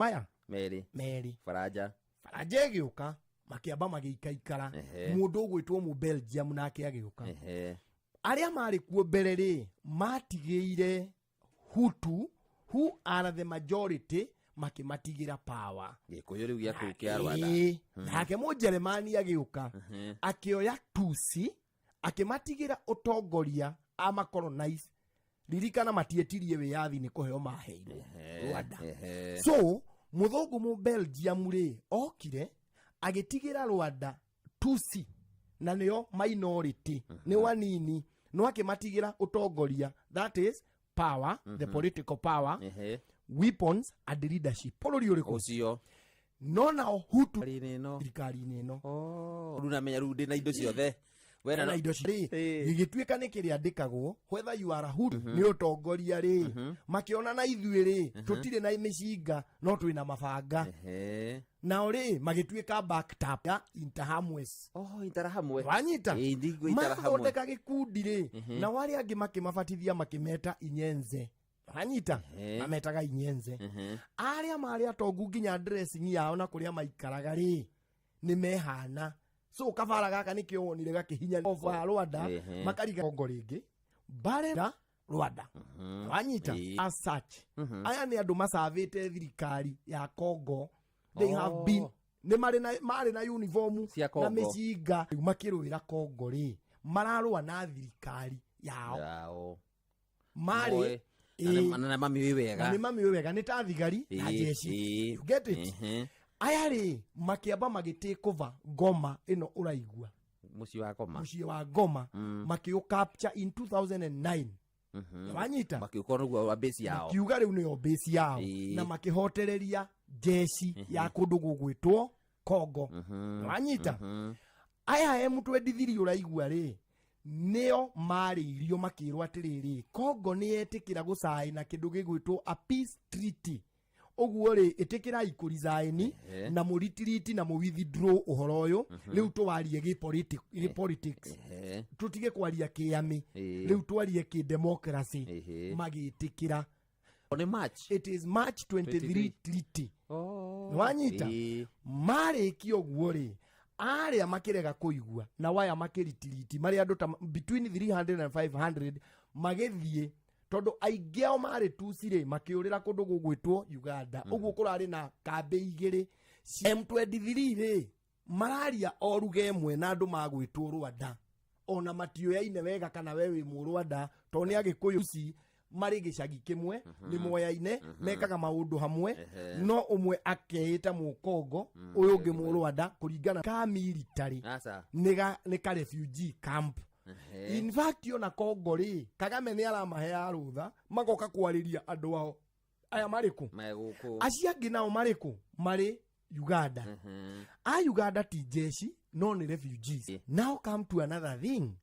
Maya Merĩ. Merĩ. Faranja. Faranja ĩgĩũka, makĩamba magĩikaikara. Mũndũ ũgwĩtwo mũ Belgium nake agĩũka. Arĩa marĩ kuo mbere rĩ, matigĩire Hutu, who are the majority, makĩmatigĩra power. Gĩkũyũ rĩu gĩa kũu kĩa Rwanda. Ĩĩ. Nake Mũnjeremani agĩũka, akĩoya Tusi, akĩmatigĩra ũtongoria, amacolonize. Ririkana, matietirie wĩyathi, nĩ kũheo maheirwo Rwanda. So mũthũngũ mũ Belgium rĩ, okire agĩtigĩra Rwanda Tusi, na nĩo minority, nĩ wanini, no akĩmatigĩra ũtongoria, that is power, the political power, weapons and leadership. Bũrũri ũrĩkũ? Ũcio. No nao Hutu Thirikari-inĩ ĩno. Thirikari-inĩ ĩno. Oh, rĩu namenya rĩu ndĩ na indo ciothe wena. Na indo rĩ, gĩgĩtuĩka nĩ kĩrĩandĩkagwo whether you are a Hutu nĩ ũtongoria rĩ, makĩona na ithuĩ rĩ, tũtirĩ na mĩcinga no twĩna mabanga. Nao rĩ, magĩtuĩka backed up ya Interhamwes. Oh, Interahamwe. Wanyita? Ĩĩ, ndiguo Interahamwe. Mathondeka gĩkundi rĩ, nao arĩa angĩ makĩmabatithia, makĩmeta Inyenze. Wanyita? Mametaga Inyenze. Arĩa marĩ atongu, nginya dressing yao na kũrĩa maikaraga rĩ, nĩ mehana. So kabara gaka nĩkĩo wonire gakĩhinya over Rwanda. Makariga Kongo rĩngĩ bare na Rwanda. Wanyita? As such, aya nĩ andũ macavĩte thirikari ya Congo. They have been, nĩ marĩ na, marĩ na uniform Cia na Congo. mĩcinga. Rĩu makĩrũĩra Congo rĩ, mararũa na thirikari yao. Yao. Marĩ Moĩ. Na nĩ mamiũĩ wega. Na nĩ mamiũĩ wega, nĩ ta thigari na jeshi. You get it? Aya rĩ, makĩamba magĩtake over Goma ĩno ũraigua. Mũciĩ wa Goma. Mũciĩ wa Goma makĩũ capture in 2009. Wanyita? Makĩũkorwo nĩguo wa base yao. Makiuga rĩu nĩyo base yao. Na makĩhotereria jeshi ya kũndũ gũgwĩtwo Congo. Wanyita? Aya M23 ũraigua rĩ, nĩo marĩirio, makĩrwo atĩrĩrĩ, Congo nĩ yetĩkĩra gũcaina kĩndũ gĩgwĩtwo a peace treaty. Ũguo rĩ, ĩtĩkĩrai kũricaini na mũritiriti na mũwithdraw ũhoro ũyũ. Rĩu tũwarie gĩ politics, tũtige kwaria kĩamĩ. Rĩu twarie kĩ democracy. Magĩtĩkĩra. Nĩ March. It is March 23 treaty. Oh. Nĩwanyita? Ĩĩ. Marĩkia ũguo rĩ, arĩa makĩrega kũigua na waya makĩritiriti marĩ andũ ta between 300 and 500, magĩthiĩ, tondũ aingĩ ao marĩ Tusi rĩ, makĩũrĩra kũndũ gũgwĩtwo Uganda. Ũguo kũrarĩ na kambĩ igĩrĩ cia M23 rĩ, mararia o ruga ĩmwe na andũ magwĩtwo Rwanda, ona matiũyaine wega kana we wĩ Mũrwanda, tondũ nĩ Agĩkũyũ ci marĩ gĩcagi kĩmwe, nĩ moyaine, mekaga maũndũ hamwe. No ũmwe akeĩta Mũkongo, ũyũ ũngĩ Mũrwanda, kũringana ka military. Aca. Nĩ ka refugee camp. In fact, ona Kongo rĩ, Kagame nĩ aramaheaga rũtha magoka kwarĩria andũ ao aya marĩ kũ. Megũkũ. Acio angĩ nao marĩ kũ? Marĩ Uganda. A Uganda ti jeshi no nĩ refugees. Now come to another thing.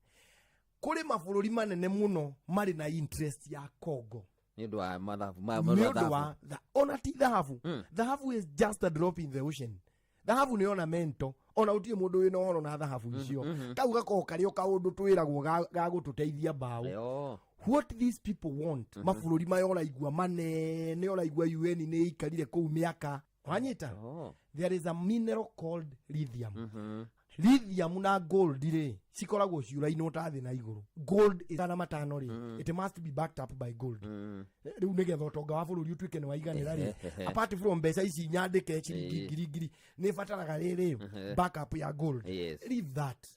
Kũrĩ mabũrũri manene mũno marĩ na interest ya Congo. Nĩ ũndũ wa mathabu Nĩ ũndũ wa ona ti thahabu. Thahabu is just a drop in the ocean. Thahabu nĩ ornamental, ona gũtirĩ mũndũ wĩna ũhoro na thahabu icio. Kau gakoragwo karĩ o kaũndũ twĩragwo ga gũtũteithia mbaũ. What these people want, mabũrũri maya ũraigua manene, ũraigua UN nĩ ĩikarire kũu mĩaka. Wanyita? Oh. There is a mineral called lithium. Lithium na gold rĩ, cikoragwo ciũrainwo ta thĩ na igũrũ. Gold is 500 rĩ, it must be backed up by gold. Rĩu nĩgetha ũtonga wa bũrũri ũtuĩke nĩ waiganĩra rĩ, apart from mbeca ici nyandĩke ciringi ngiri ngiri, nĩ bataraga rĩrĩ backup ya gold. Leave that.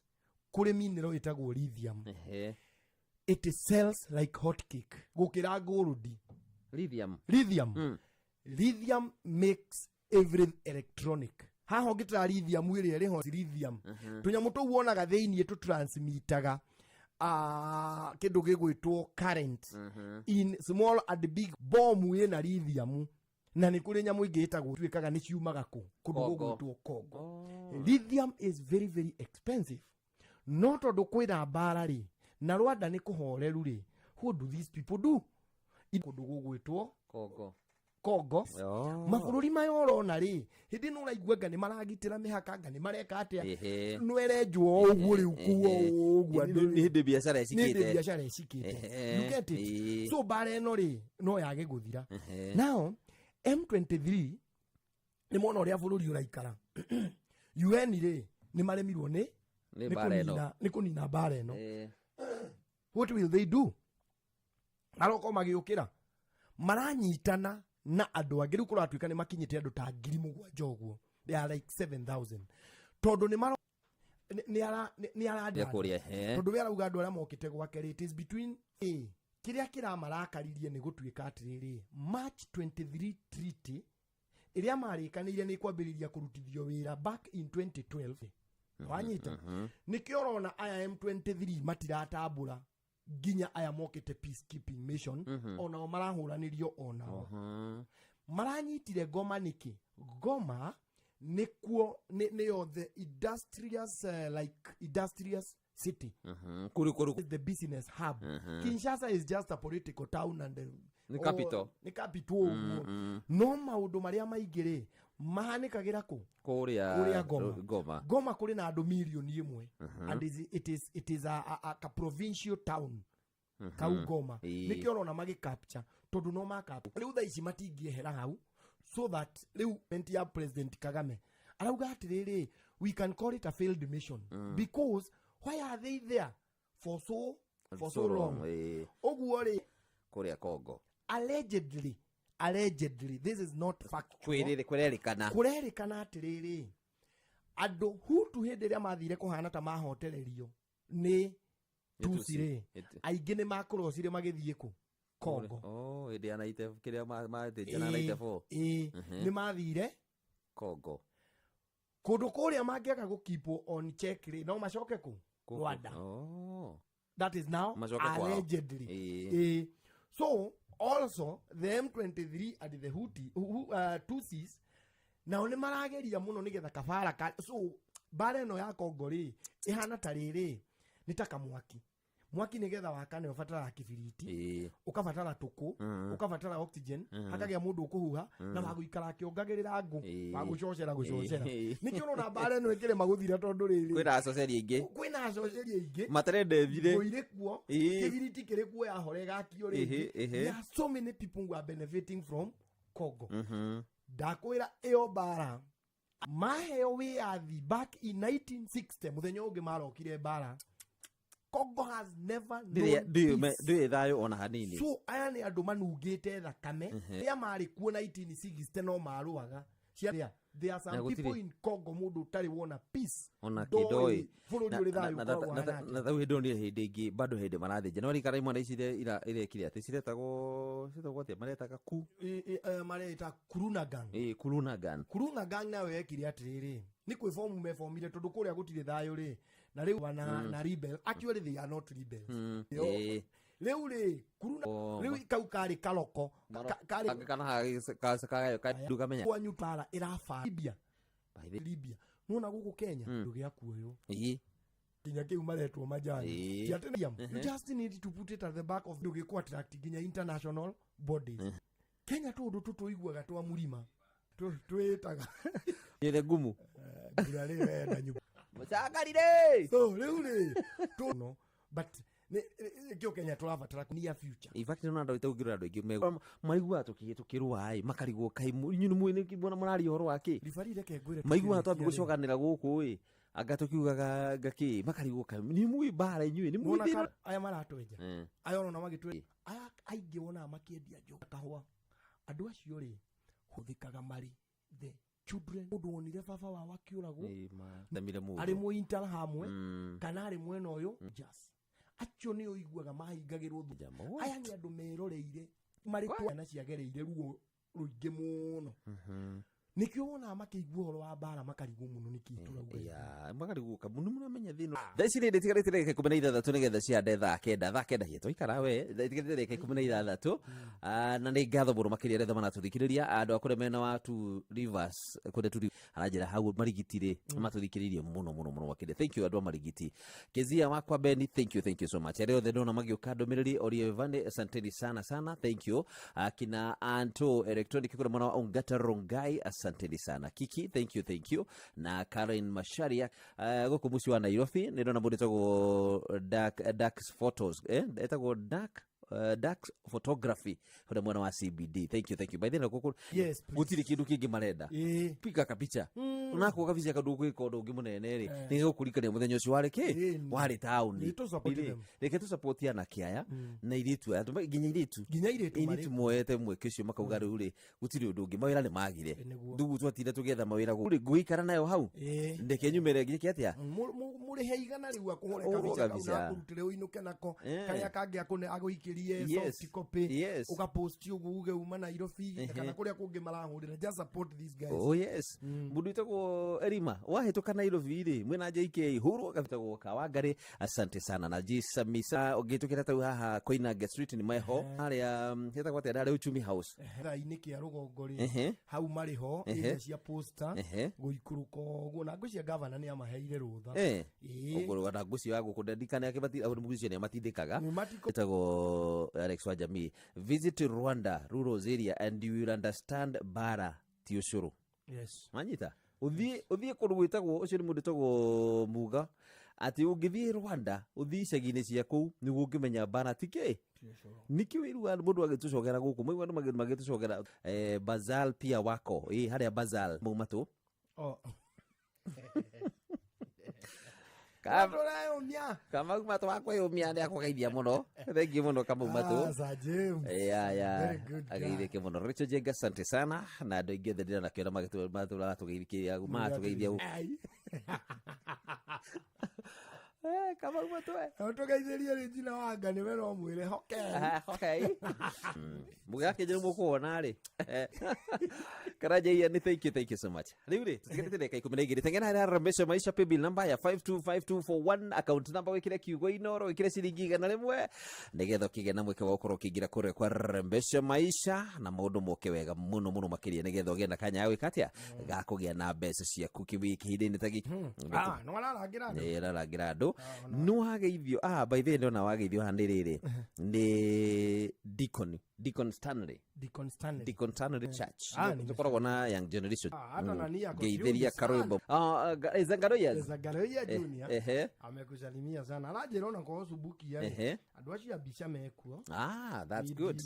Kũrĩ mineral ĩtagwo lithium. It sells like hot cake gũkĩra gold. Lithium. Lithium. Lithium makes every electronic. Haha ũngĩtara lithium ĩrĩa ĩrĩho, lithium, tũnyamũ tũu wonaga thĩiniĩ tũtransmitaga kĩndũ gĩgwĩtwo current in small and big. Bomu ĩna lithium, na nĩ kũrĩ nyamũ ingĩ ĩtagwo tuĩkaga nĩ ciumaga kũ kũndũ Congo. gũgwĩtwo Congo. Oh. Lithium is very very expensive, no tondũ kwĩna mbara rĩ, na Rwanda nĩ kũhoreru rĩ, what do these people do? Kũndũ gũgwĩtwo Congo. Congo. Oh. Mabũrũri maya ũrona rĩ, hĩndĩ ĩno ũraigua nga nĩ maragitĩra mĩhaka, nga nĩ mareka atĩa, nwerenjwo o ũguo rĩu kuo ũguo andũ Nĩ hĩndĩ biacara nĩ hĩndĩ ĩcikĩte. biacara ĩcikĩte. You get it? So mbara ĩno rĩ, no yage gũthira. Now M23. Nĩ mona ũrĩa bũrũri ũraikara. UN rĩ, nĩ maremirwo nĩ Nĩ nĩ mbara ĩno. kũnina, nĩ kũnina mbara ĩno. What will they do? Maroko magĩũkĩra, maranyitana na andũ angĩ. Rĩu kũratuĩka nĩ makinyĩte andũ ta 7,000 ũguo. They are like 7000, tondũ nĩ maro nĩ ara nĩ Nĩ aranda kũrĩa he. Tondũ we arauga andũ arĩa mokĩte gwake rĩ, it is between a kĩrĩa kĩramarakaririe nĩ gũtuĩka atĩrĩrĩ, March 23 treaty ĩrĩa marĩkanĩire nĩ kwambĩrĩria kũrutithio wĩra back in 2012. Wanyita? Nĩkĩo ũrona aya M23 matiratambũra nginya aya mokĩte peacekeeping mission, onao marahũranĩrio onao. Maranyitire Goma nĩkĩ? Goma nĩkuo nĩyo the industrious, like industrious city. Kũrĩ kũrĩ. The business hub. Kinshasa is just a political town and Nĩ capital. Nĩ capital ũguo, no maũndũ marĩa maingĩ rĩ, mahanĩkagĩra kũ? Kũrĩa. Kũrĩa Goma. Goma. Goma kũrĩ na andũ 1 million and it is a provincial town kau Goma. Nĩkĩo ũrona magĩcapture, tondũ no makapture rĩu thaa ici matingĩehera hau. So that rĩu government ya President Kagame arauga atĩrĩrĩ, we can call it a failed mission because why are they there for so long? Ũguo rĩ, Kũrĩa Congo. Allegedly, this is not factual. Kwĩrerĩkana. Kũrerĩkana atĩrĩrĩ, andũ Hutu hĩndĩ ĩrĩa mathire kũhana ta mahotererio nĩ Nĩ Tutsi Tutsi. rĩ, aingĩ nĩ makũrocire magĩthiĩ kũ? Congo. Oh, hĩndĩ ya 90 kĩrĩa mathĩnjana 94. Ĩĩ, nĩ mathire Congo. Kũndũ kũrĩa mangĩaga gũkeepwo on check rĩ, no macoke kũ? Kũkũ. Rwanda. That is now Macoke kwao. allegedly. Ĩĩ. So also the M23 and the Huti, Tutsis nao nĩ marageria mũno nĩgetha kabara ka, so mbara ĩno ya Congo rĩ, ĩhana ta rĩrĩ, nĩ ta kamwaki. Mwaki nĩgetha wakane ũbataraga kĩbiriti, ũkabatara tũkũ, ũkabatara oxygen, hakagĩa mũndũ ũkũhuha na wa gũikara akĩongagĩrĩra ngũ, wa gũcocera gũcocera. Nĩkĩo ũrona mbara ĩno ĩkĩrema gũthira, tondũ rĩrĩ, Kwĩna acoceri aingĩ. Kwĩna acoceri aingĩ. Matarenda ĩthire. Ngũ irĩ kuo, kĩbiriti kĩrĩ kuo, yahora ĩgakio rĩngĩ. There are so many people who are benefiting from Congo. Ndakwĩra ĩyo mbara maheo wĩyathi back in 1960, mũthenya ũngĩ marokire mbara. Congo has never known peace. Ndĩrĩ thayũ ona hanini. So aya nĩ andũ manungĩte thakame. Arĩa marĩ kuo 1960 no marũaga. There are some Na gũtirĩ- people in Congo, mũndũ ũtarĩ wona peace. Ona Ndoĩ kĩndoĩ. bũrũri ũrĩ thayũ ũkoragwo ũhana atĩa. Na thau hĩndĩ ĩyo nĩ hĩndĩ ĩngĩ bado hĩndĩ marathĩnja no rikara imwana ici irekire atĩ ciretagwo atĩa maretaga ku Mareta Kuruna Gang. Ĩ, Kuruna Gang. Kuruna Gang nayo yekire atĩrĩrĩ, nĩ kwĩbomu mebomire, tondũ kũrĩa gũtirĩ thayũ rĩ, na rĩu na rebel, actually they are not rebels. Rĩu rĩ, Kuruna rĩu kau karĩ karoko karĩ Kangĩ kana kagayo kandugamenya. Kwanyu bara ĩraba Libya. Libya nona gũkũ Kenya ndũ gĩa kuoywo nginya kĩu maretwo majani. Ti atĩ you just need to put it at the back of ndũgĩkũ attract nginya international bodies. Kenya tũndũ tũtũiguaga twa mũrima twĩtaga Nyethe ngumu. Ngura rĩ wenda nyumba. Mũcangarire. So rĩu rĩ no but nĩkĩo Kenya tũrabatara near future. In fact, nona andũ aitũ andũ aingĩ maiguaga tũkĩrũa ĩ, makarigwo kai inyuĩ nĩ mũĩ nĩ mũraria ũhoro wa kĩ. Ribari, reke ngwĩre, Maiguaga twambi tũkĩrĩkia rĩ, gũcokanĩra gũkũ ĩ, anga tũkiugaga ngakĩ, makarigwo kai nĩ mũĩ mbara inyuĩ nĩ mũĩ Wona thĩna. Aya maratwenja, aya ũrona magĩtwenja, aya aingĩ wonaga makĩendia njũgũ, kahũa, andũ acio rĩ, hũthĩkaga marĩ the children. Mũndũ wonire baba wao akĩũragwo Ĩ, matemire mũndũ. arĩ mũinter hamwe kana arĩ mwena ũyũ, just acio nĩ ũiguaga mahingagĩrwo Jama, what? Aya nĩ andũ meroreire marĩ ciana ciagereire ruo rũingĩ mũno. Nĩkĩo wonaga makĩigua ũhoro wa mbara makarigwo mũno nĩkĩ tũrauga. Ya, makarigwo kamu nĩ mũramenya thĩna. Thaa ici rĩndĩ itigarĩte ndagĩka 16 nĩgetha ciande thaa 9, thaa 9 hiĩ twaikara we itigarĩte ndagĩka 16. Ah, na nĩ ngatho mũno makĩria arĩa maratũthikĩrĩria, andũ a kũrĩa mena wa Two Rivers, kũrĩa turi aranjĩra hau Marigiti rĩ, matũthikĩrĩirie mũno mũno mũno makĩria. Thank you andũ a Marigiti. Kezia wakwa Beni, thank you, thank you so much. Arĩa othe ndona magĩũka ndũmĩrĩri, Orie Evane, asanteni sana sana, thank you. Akina Anto Electronic kũrĩa mwena wa Ongata Rongai, asanteni sana. Kiki, thank you, thank you. Na Karen Masharia, gũkũ mũciĩ wa Nairobi nĩ ndona mũndũ ĩtagwo Dark, Dark Photos, etagwo Dark Dax Photography kũrĩa mwena wa CBD. Thank you, thank you. By the way, gũkũ Yes, please. gũtirĩ kĩndũ kĩngĩ marenda. Ĩĩ. Piga kapicha. Onako kabica kandu gwĩka ũndũ ũngĩ mũnene rĩ, nĩ gũkũririkania mũthenya ũcio warĩ kĩ? Ĩĩ. Warĩ taũni. Nĩ tũ support Rĩ, them. Reke tũ support anake aya na airĩtu aya, nginya airĩtu. Nginya airĩtu marĩ Airĩtu moete mweke ũcio makauga rĩu rĩ, gũtirĩ ũndũ ũngĩ, mawĩra nĩ magire. Nĩguo. Ndugu twatinda tũgĩetha mawĩra gũkũ. Rĩ, ngũikara nayo hau. Ĩĩ. Ndeke nyumĩre nginya atĩa? Mũrĩhe igana rĩu akũhũre Ũhũrwo kabica kau kabica. na akũrutĩre ũinũke nako Eh. karĩa kangĩ akũne agũikĩrie Yes. soft copy Yes. ũgapost ũguo uge uma Nairobi kana kũrĩa kũngĩ marahũrĩra, just support these guys. Oh yes. Mundu witagwo Erima wahĩtũka Nairobi rĩ, mwĩna JK hũrwo gabitagwo Kawangari, asante sana na Jisa Misa ũngĩtũkĩra tau haha Koinange Street nĩ meho harĩa hetagwo atĩa harĩa Uchumi House. Thaa-inĩ kĩa rũgongo rĩ, Ehe. hau marĩ ho Ehe. area cia posta Ehe. gũikũrũka ũguo, na ngwĩciria gavana nĩ amaheire rũtha. Eh. Ĩĩ. Ũguo na ngũcio ya gũkũ ndikane akĩbati mũgucio nĩ amatindĩkaga. Nĩ matiko- Ĩtagwo Alex wa Jamii. Visit Rwanda rural area and you will understand bara ti ũcũrũ. Yes. Manyita uthie kundu gwitagwo ucio ni mundu witagwo Muga ati ungithie Rwanda uthie icagi-inĩ cia kũu nĩguo ũngĩmenya mbara ti kĩ nĩkĩ wĩruga mũndũ agĩtũcokera gũkũ maigua andũ magĩtũcokera Bazal pia wako ĩ harĩa Bazal Maumatũ. Oh. Tũreyũmia. Kamau Matũ wa kwĩyũmia nĩ akũgeithia mũno, thengiũ mũno Kamau Matũ. Ah, Sir James. Ya Very good guy. ageithĩke mũno Rachel Jenga, asante sana na andũ aingĩ othe ndĩranakĩona maratũgeithia Ai. Kamau Matũ eh. Tũgeithĩrie Regina Wanga nĩwe no mwĩre hoke. Okay. Mũgakĩnjĩra mũkũwona rĩ Karanja nĩ thank you, thank you so much. Rĩu rĩ tũtigarĩte ndagĩka 12 tengena harĩa Rembesha Maisha paybill number ya 525241 account number wĩkĩre kiugo Inoro wĩkĩre ciringi 100 nĩgetha ũkĩgĩa na mweke wa gũkorwo ũkĩingĩra kũrĩa kwa Rembesha Maisha na maũndũ moke wega mũno mũno makĩria nĩgetha ũgĩe na kanya ga gwĩka atĩa ga kũgĩa na mbeca ciaku kĩhinda-inĩ ta gĩkĩ. Ah, nĩ wararangĩra andũ. Nĩ ĩrarangĩra andũ nĩ wageithio by the way ndona wageithio haha nĩ rĩrĩ nĩ Deacon Stanley. Deacon Stanley. Deacon Stanley Church. Ah, nĩ Tũkoragwo na young generation. Ah, hata nani ako Ngeithĩria Junior karwĩmbo Zangaroyas. Zagaroia Junior Ehe. amekusalimia sana, aranjĩra ona korwo Subukia rĩ, Ehe. andũ acio a mbica mekuo. Ah, that's We- good.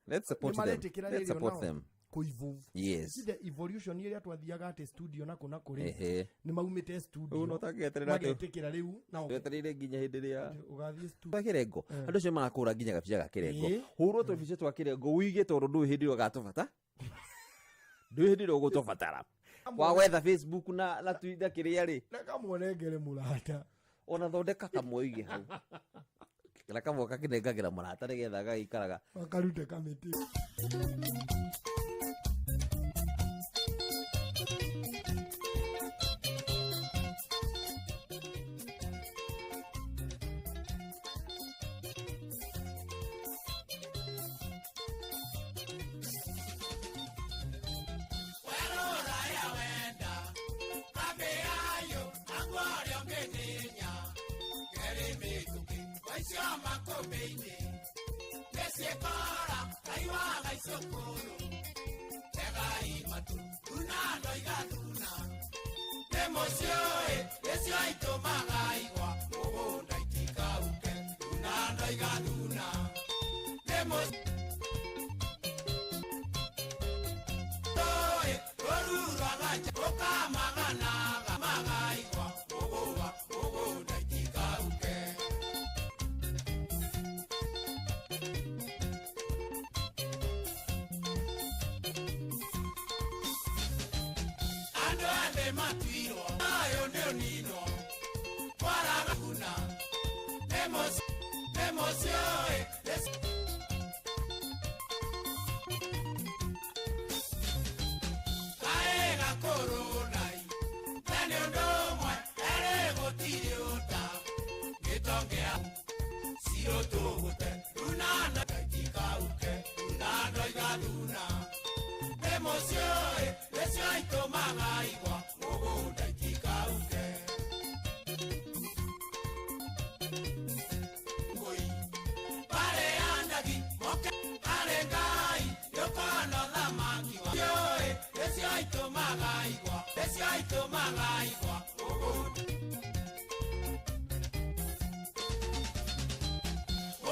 Let's support nĩ them. maretĩkĩra Let's rĩrĩ support onao them. kũ-evolve. Yes. See the evolution ĩrĩa twathiaga atĩ studio na kũ na kũrĩ Ehe. nĩ maumĩte studio Ũguo no tangĩeterera atĩ- magetĩkĩra rĩu na Twetereire nginya hĩndĩ ĩrĩa ũgathiĩ studio twa kĩrengo andũ acio marakũra nginya gabica ga kĩrengo Ĩĩ. hũrwo tũbica twa kĩrengo ũige tondũ ndũĩ hĩndĩ ĩrĩa ũgatũbata ndũĩ hĩndĩ ĩrĩa ũgũtũbatara wa gwetha Facebook na Twitter kĩrĩa rĩ na kamwonengere mũrata. Ona thondeka kamwe ũige hau na kamwe kakĩnengagĩra mũrata nĩgetha gagĩikaraga makarute kamĩtĩ.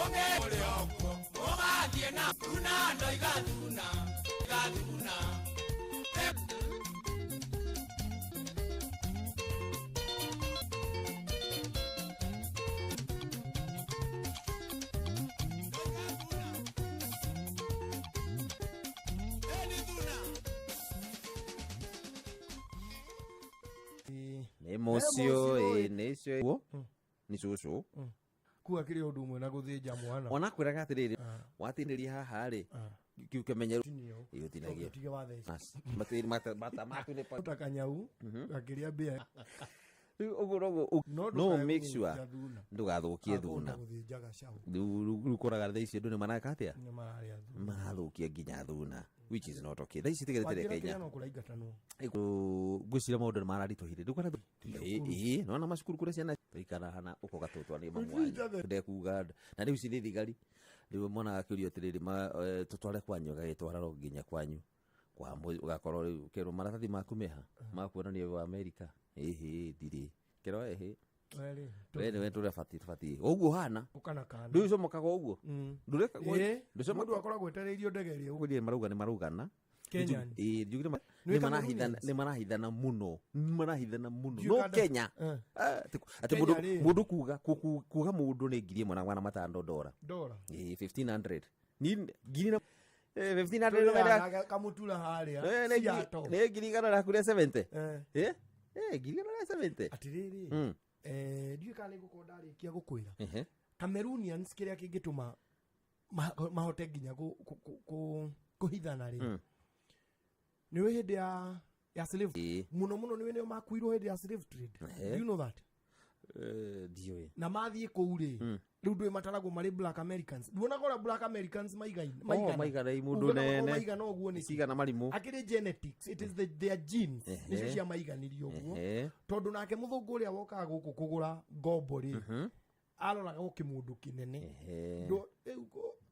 Ũngĩ ũrĩa Nĩ mũcio ĩ nĩ cio nĩ cũcũ. Kuga kĩrĩ ũndũ ũmwe na gũthĩnja mwana. Ona kwĩraga atĩrĩrĩ, Ah. watinĩria haha rĩ, Ah. kĩu kĩmenyeru Tinio. ĩũtinagia. Ũtige watheca. Mata maku nĩ Ta kanyau gakĩrĩa mbĩa. Rĩu ũguo noguo No no ndũkae make sure gũthũkia thuna. ndũgathũkie Akũhota thuna. gũthĩnja gacaũ. Rĩu ũkoraga thaa ici andũ nĩ mareka atĩa? Nĩ mararĩa thuna. Marathũkia nginya thuna, which is not okay. Thaa ici tigarĩte Wanjĩra reka kĩrĩa inya. no kũraingatanwo. Ngwĩciria maũndũ nĩ mararitũhire rĩu kana ĩĩ nona macukuru kũrĩa ciana tũikara hana ũkoga tũtwa nĩ mamu wanyu ndekuga na rĩu ici nĩ thigari. Rĩu mwana akĩũrio atĩrĩrĩ, tũtware kwanyu, agagĩtwara ro nginya kwanyu kwa ũgakorwo rĩu kerwo maratathi maku meha ma kuonania wĩ wa Amerika. Ĩhĩ, ndirĩ kerwo ĩhĩ. Werĩ. We nĩwe tũrĩa batiĩ tũbatiĩ ũguo hana. Ũkana kana. Rĩu ũcomokaga ũguo. Ndũrekagwo. Ĩĩ. Mũndũ akoragwo etereirio ndege ĩrĩa Ũguo marauga nĩ maraugana. Kenyan. Ĩĩ, njugire Nĩ nĩ marahithana. Cameroonians. Nĩ marahithana mũno, nĩ marahithana mũno. Ndiũĩ No kana- Kenya. Eh. Ah, atĩ Kenya mũndũ rĩ. mũndũ kuga kuga mũndũ nĩ 1500 ndora. Ndora. Ĩĩ, 1500 ni ngiri na 1500 no mera. Tũrĩanaga kamũtura harĩa. Nĩ Seattle. nĩ 170,000. Eh. 170,000. Atĩrĩrĩ. Ndiũĩ kana nĩngũkorwo ndarĩkia gũkwĩra. Cameroonians kĩrĩa kĩngĩtũma mahote nginya kũhithana rĩ, nĩũĩ hĩndĩ ya slave mũno mũno nĩũĩ nĩo makuirwo hĩndĩ ya slave trade. Do you know that? Ndiũĩ. Na mathiĩ kũu rĩ, rĩu ndũĩ mataragwo marĩ black Americans. Nduonaga ũrĩa black Americans Oh, maigana i mũndũ Ũngĩona makoragwo nene. maigana ũguo nĩkĩ? Cigana marimũ. Akĩrĩ genetics, it is their genes nĩcio ciamaiganirie ũguo. Tondũ nake mũthũngũ ũrĩa wokaga gũkũ kũgũra ngombo rĩ, aroraga o kĩmũndũ kĩnene. Rĩu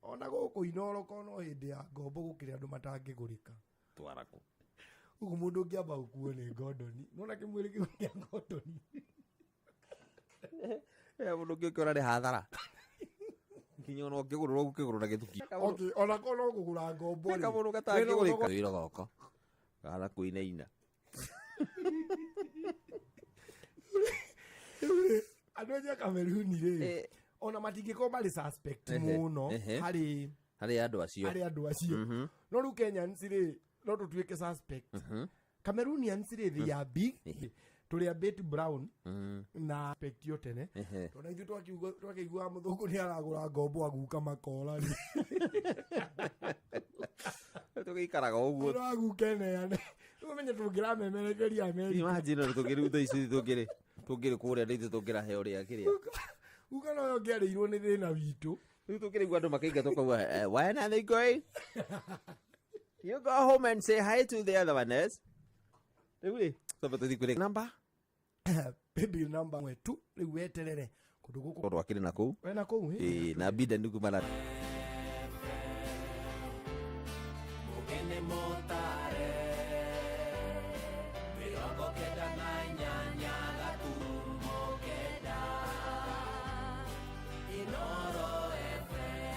ona gũkũ Inooro no hĩndĩ ya ngombo gũkĩrĩ andũ matangĩgũrĩka. Twara kũ? Ũguo mũndũ ũngĩamba gũkuo nĩ ngondoni, nona kĩmwĩrĩ kĩu kĩa ngondoni. Mũndũ ũngĩ ũkĩona nĩ hathara nginya ona ũngĩgũrũra ũguo ũkĩgũrũra gĩthuki. Okay, ona korwo no kũgũra ngombo rĩ, kamũndũ we no gatangĩgũrĩka wĩra gaka kana kũinaina. Rĩu rĩ, andũ acio a Cameroon rĩ, ona matingĩkorwo marĩ suspect mũno harĩ harĩ andũ acio. Harĩ andũ acio. No rĩu Kenyans rĩ, no tũtuĩke suspect. Cameroonians rĩ, they are big, tũrĩ a bit brown na suspect yo tene. Tondũ ithuĩ twakĩiguaga mũthũngũ nĩ aragũra ngombo aguka makora rĩ. Tũgĩikaraga ũguo. Araguka eneane. Rĩu ũmenye tũngĩramemerekeria Amerika. Imagine ona tũngĩrĩ thaa ici tũngĩrĩ kũrĩa nĩ ithuĩ tũngĩraheo rĩa kĩrĩa. Guka noyo ũngĩarĩirwo nĩ thĩna witũ. Rĩu tũkĩrĩigua andũ makĩingatwo kauga, "When are they going? You go home and say hi to the other ones." Rĩu rĩ, twambe tũthiĩ kwĩrĩ namba. Paybill number ĩmwe tu rĩu weterere kũndũ gũkũ. Tondũ akĩrĩ na kũu. Wena kũu, ĩ? Ĩĩ, na mbinda nĩ kumana. Mugene motare 98 gaturumo 9 Inoro FM.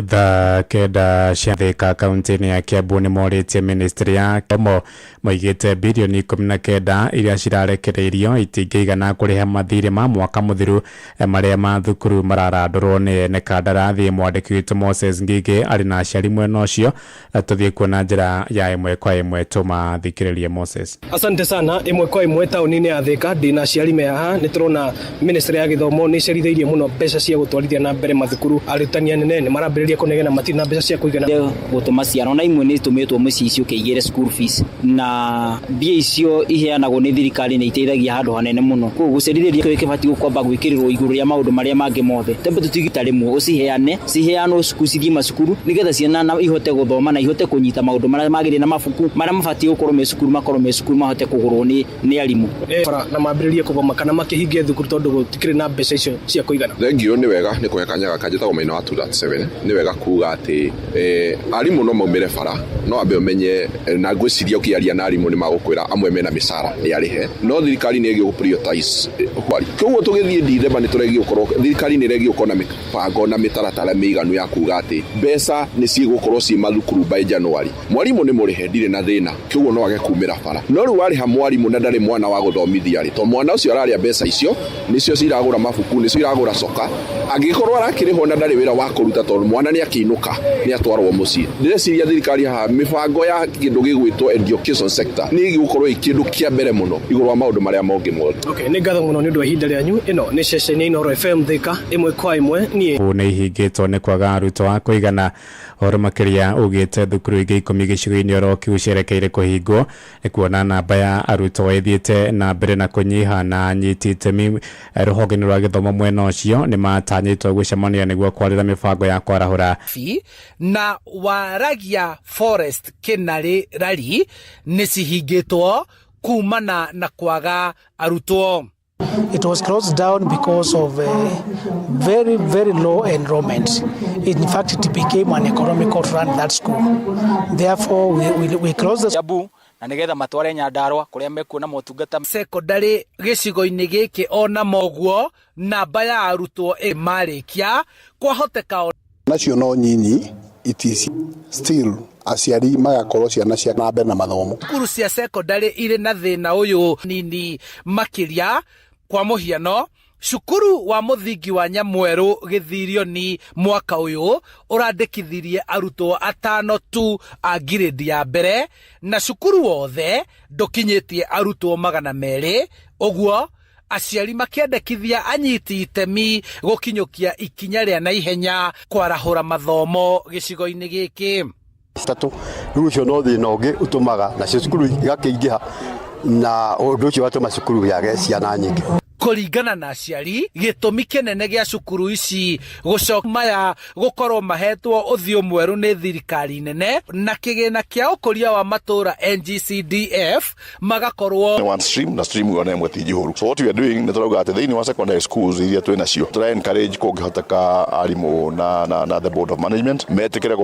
Thaa 9 cia Thika kaunti-inĩ ya Kiambu nĩ morĩtie ministry ya gĩthomo maigĩte birioni 19 iria cirarekereirio itingĩigana kũrĩha mathirĩ ma mwaka mũthiru marĩa mathukuru mararandũrwo nĩ ene kandarathi. Mwandĩki witũ Moses Ngigĩ arĩ na aciari mwena ũcio. Tũthiĩ kuona njĩra ya ĩmwe kwa ĩmwe tũmathikĩrĩrie Moses. Asante sana. Ĩmwe kwa ĩmwe taũni-inĩ ya Thika ndĩna aciari me haha. Nĩ tũrona ministry ya gĩthomo nĩ ĩcerithĩirie mũno mbeca cia gũtwarithia na mbere mathukuru. Arutani anene nĩ marambĩrĩria kũnegena matirĩ na mbeca cia kũigana gũtũma ciana, ona imwe nĩ itũmĩtwo mũciĩ ciũke igĩre school fees, na mbia icio iheanagwo nĩ thirikari nĩ iteithagia handũ hanene mũno. Koguo gũcerithĩria kĩrĩa kĩbatiĩ kwamba gwĩkĩrĩrwo igũrũ rĩa maũndũ marĩa mangĩ mothe, tembe tũtigita rĩmwe ũciheane, ciheanwo cukuru, cithiĩ macukuru nĩgetha ciana na ihote gũthoma na ihote kũnyita maũndũ marĩa magĩrĩire na mabuku marĩa mabatiĩ gũkorwo me cukuru makorwo me cukuru mahote kũgũrwo nĩ arimũ. Bara na mambĩrĩrie kũgoma kana makĩhingie thukuru tondũ gũtikĩrĩ na mbeca icio cia kũigana. Thengio, nĩ wega nĩ kũhe kanya gaka. Njĩtagwo Maina wa 2.7. Nĩ Nĩ wega kuga atĩ arimũ no maumĩre bara, no ambe ũmenye, na ngwĩciria ũkĩaria na arimũ nĩ magũkwĩra amwe mena mĩcara nĩ arĩhe, no thirikari nĩ ĩgiĩ gũ prioritize koguo tũgĩthiĩ Dithemba nĩ tũregiĩ gũkorwo thirikari nĩ ĩregiĩ gũkorwo na mĩbango na mĩtaratara mĩiganu ya kuga atĩ mbeca nĩ cigũkorwo ciĩ mathukuru by January. Mwarimũ nĩ mũrĩhe, ndirĩ na thĩna, koguo no age kumĩra bara, no rĩu warĩha mwarimũ na ndarĩ mwana wa gũthomithia rĩ, to mwana ũcio ararĩa mbeca icio nĩcio ciragũra mabuku, nĩcio iragũra coka, angĩkorwo arakĩrĩhwo na ndarĩ wĩra wa kũruta tondũ mwana nĩ akĩinũka nĩ atwarwo mũciĩ. Ndĩreciria thirikari haha mĩbango ya kĩndũ gĩgwĩtwo education sector nĩ ĩgũkorwo ĩ kĩndũ kĩa mbere mũno igũrũ wa maũndũ marĩa mongĩ mothe. Okay, nĩ ngatho mũno nĩ ũndũ wa ihinda rĩanyu. Ĩno nĩ ceceni ya Inooro FM Thika ĩmwe kwa ĩmwe. Niĩ nĩ ihingĩtwo nĩ kwaga arutwo a kũigana. Ũhoro makĩria ugĩte thukuru ingĩ 10 gĩcigo-inĩ oro kĩu cierekeire kũhingwo nĩ kuona namba ya arutwo ĩthiĩte na mbere na kũnyiha, na anyiti itemi rũhonge-inĩ rwa gĩthomo mwena ũcio nĩ matanyĩtwo gũcemania nĩguo kwarĩra mĩbango ya kwarahũra. Na Waragia Forest Kinari Rari nĩ cihingĩtwo kumana na kwaga arutwo. It was closed down because of very, very low enrollment. In fact, it became an economical to run that school. Therefore, we closed the Kiambu na nigetha matware Nyandarua kuria mekuona motungata. Secondary gĩcigo-inĩ gĩkĩ ona moguo namba ya arutwo ĩmarĩkia kwahoteka nacio no nyinyi it still aciari magakorwo ciana cia na mbere na mathomo. Cukuru cia secondary irĩ na thĩna ũyũ nini makĩria. Kwa mũhiano, cukuru wa mũthingi wa Nyamwerũ Gĩthirioni mwaka ũyũ ũrandĩkithirie arutwo 5 tu a grade ya mbere, na cukuru wothe ndũkinyĩtie arutwo 200. Ũguo aciari makĩendekithia anyiti itemi gũkinyũkia ikinya rĩa naihenya kwarahũra mathomo gĩcigo-inĩ gĩkĩ. Tatu rĩu ũcio no thĩna ũngĩ ũtũmaga nacio cukuru igakĩingĩha, na ũndũ ũcio watũma cukuru yage ciana nyingĩ. Kũringana na aciari, gĩtũmi kĩnene gĩa cukuru ici gũcoka maya gũkorwo mahetwo ũthiũ mwerũ nĩ thirikari nene na kĩgĩna kĩa ũkũria wa matũũra NGCDF magakorwo one stream na stream ĩyo ĩmwe ti njihũru. So what we are doing nĩ tũrauga atĩ thĩinĩ wa secondary schools iria twĩ nacio tũra encourage kũngĩhoteka arimũ na the board of management metĩkĩre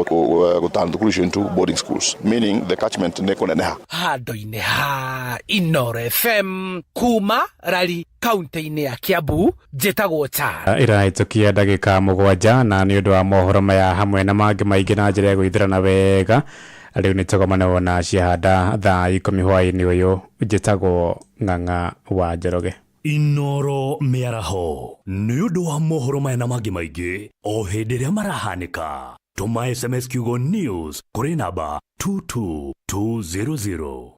gũturn thukuru icio into boarding schools, meaning the catchment nĩ kũneneha. Handũ-inĩ ha Inooro FM kuma Rari kaunti-inĩ ya Kiambu, njĩtagwo Charles. Ĩrahĩtũkia ndagĩka 7, na nĩ ũndũ wa mohoro maya hamwe na mangĩ maingĩ na njĩra ya gwĩthĩrana wega, rĩu nĩ tũgomane na ciahanda thaa 10 hwaĩ-inĩ ũyũ. Njĩtagwo Ng'ang'a wa Njoroge. Inooro mĩaraho nĩ ũndũ wa mohoro maya na mangĩ maingĩ o hĩndĩ ĩrĩa marahanĩka. Tũma SMS kiugo news kũrĩ namba 22200.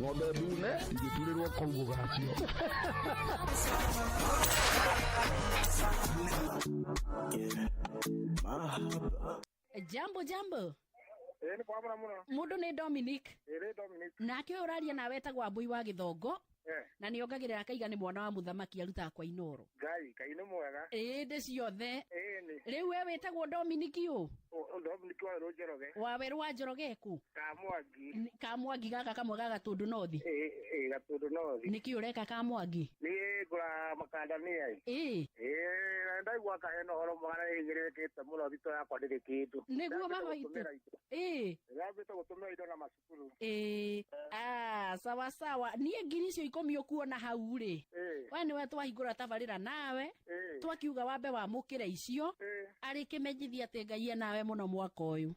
Ng'ombe ndune igĩturĩrwo kũu rũracio. Jambo jambo. Mũndũ nĩ Dominic. Nake ũyũ ũraria nawe etagwo Wambui wa Gĩthongo, na nĩ ongagĩrĩra akaiga nĩ mwana wa mũthamaki arutaga kwa Inooro. Ngai, Ngai nĩ mwega. Ĩndĩ ciothe. Ĩni. Rĩu we wĩtagwo Dominic ũ? Dominic wa Werũ Njoroge. Wa Werũ wa Njoroge kũ? Kamwangi. Kamwangi gaka kamwe ga Gatũndũ North. Ĩ Gatũndũ North. Nĩkĩ ũreka Kamwangi? Niĩ ngũraga makandamia. Ĩ. Ĩ, na ndaigua kahena ũhoro mwega na nĩhinyĩrĩrĩkĩte mũno, thitũ yakwa ndĩrĩ kĩndũ. Nĩguo baba witũ. Ĩ. Ndĩrambĩte gũtũmĩra indo na macukuru. Ĩ. Ah, sawa sawa. Niĩ ngiri icio 10 ũkuona hau rĩ. We nĩwe twahingũra tabarĩra nawe. Twakiuga wambe wamũkĩre icio. Arĩ kĩmenyithia atĩ Ngai e nawe mũno mwaka ũyũ.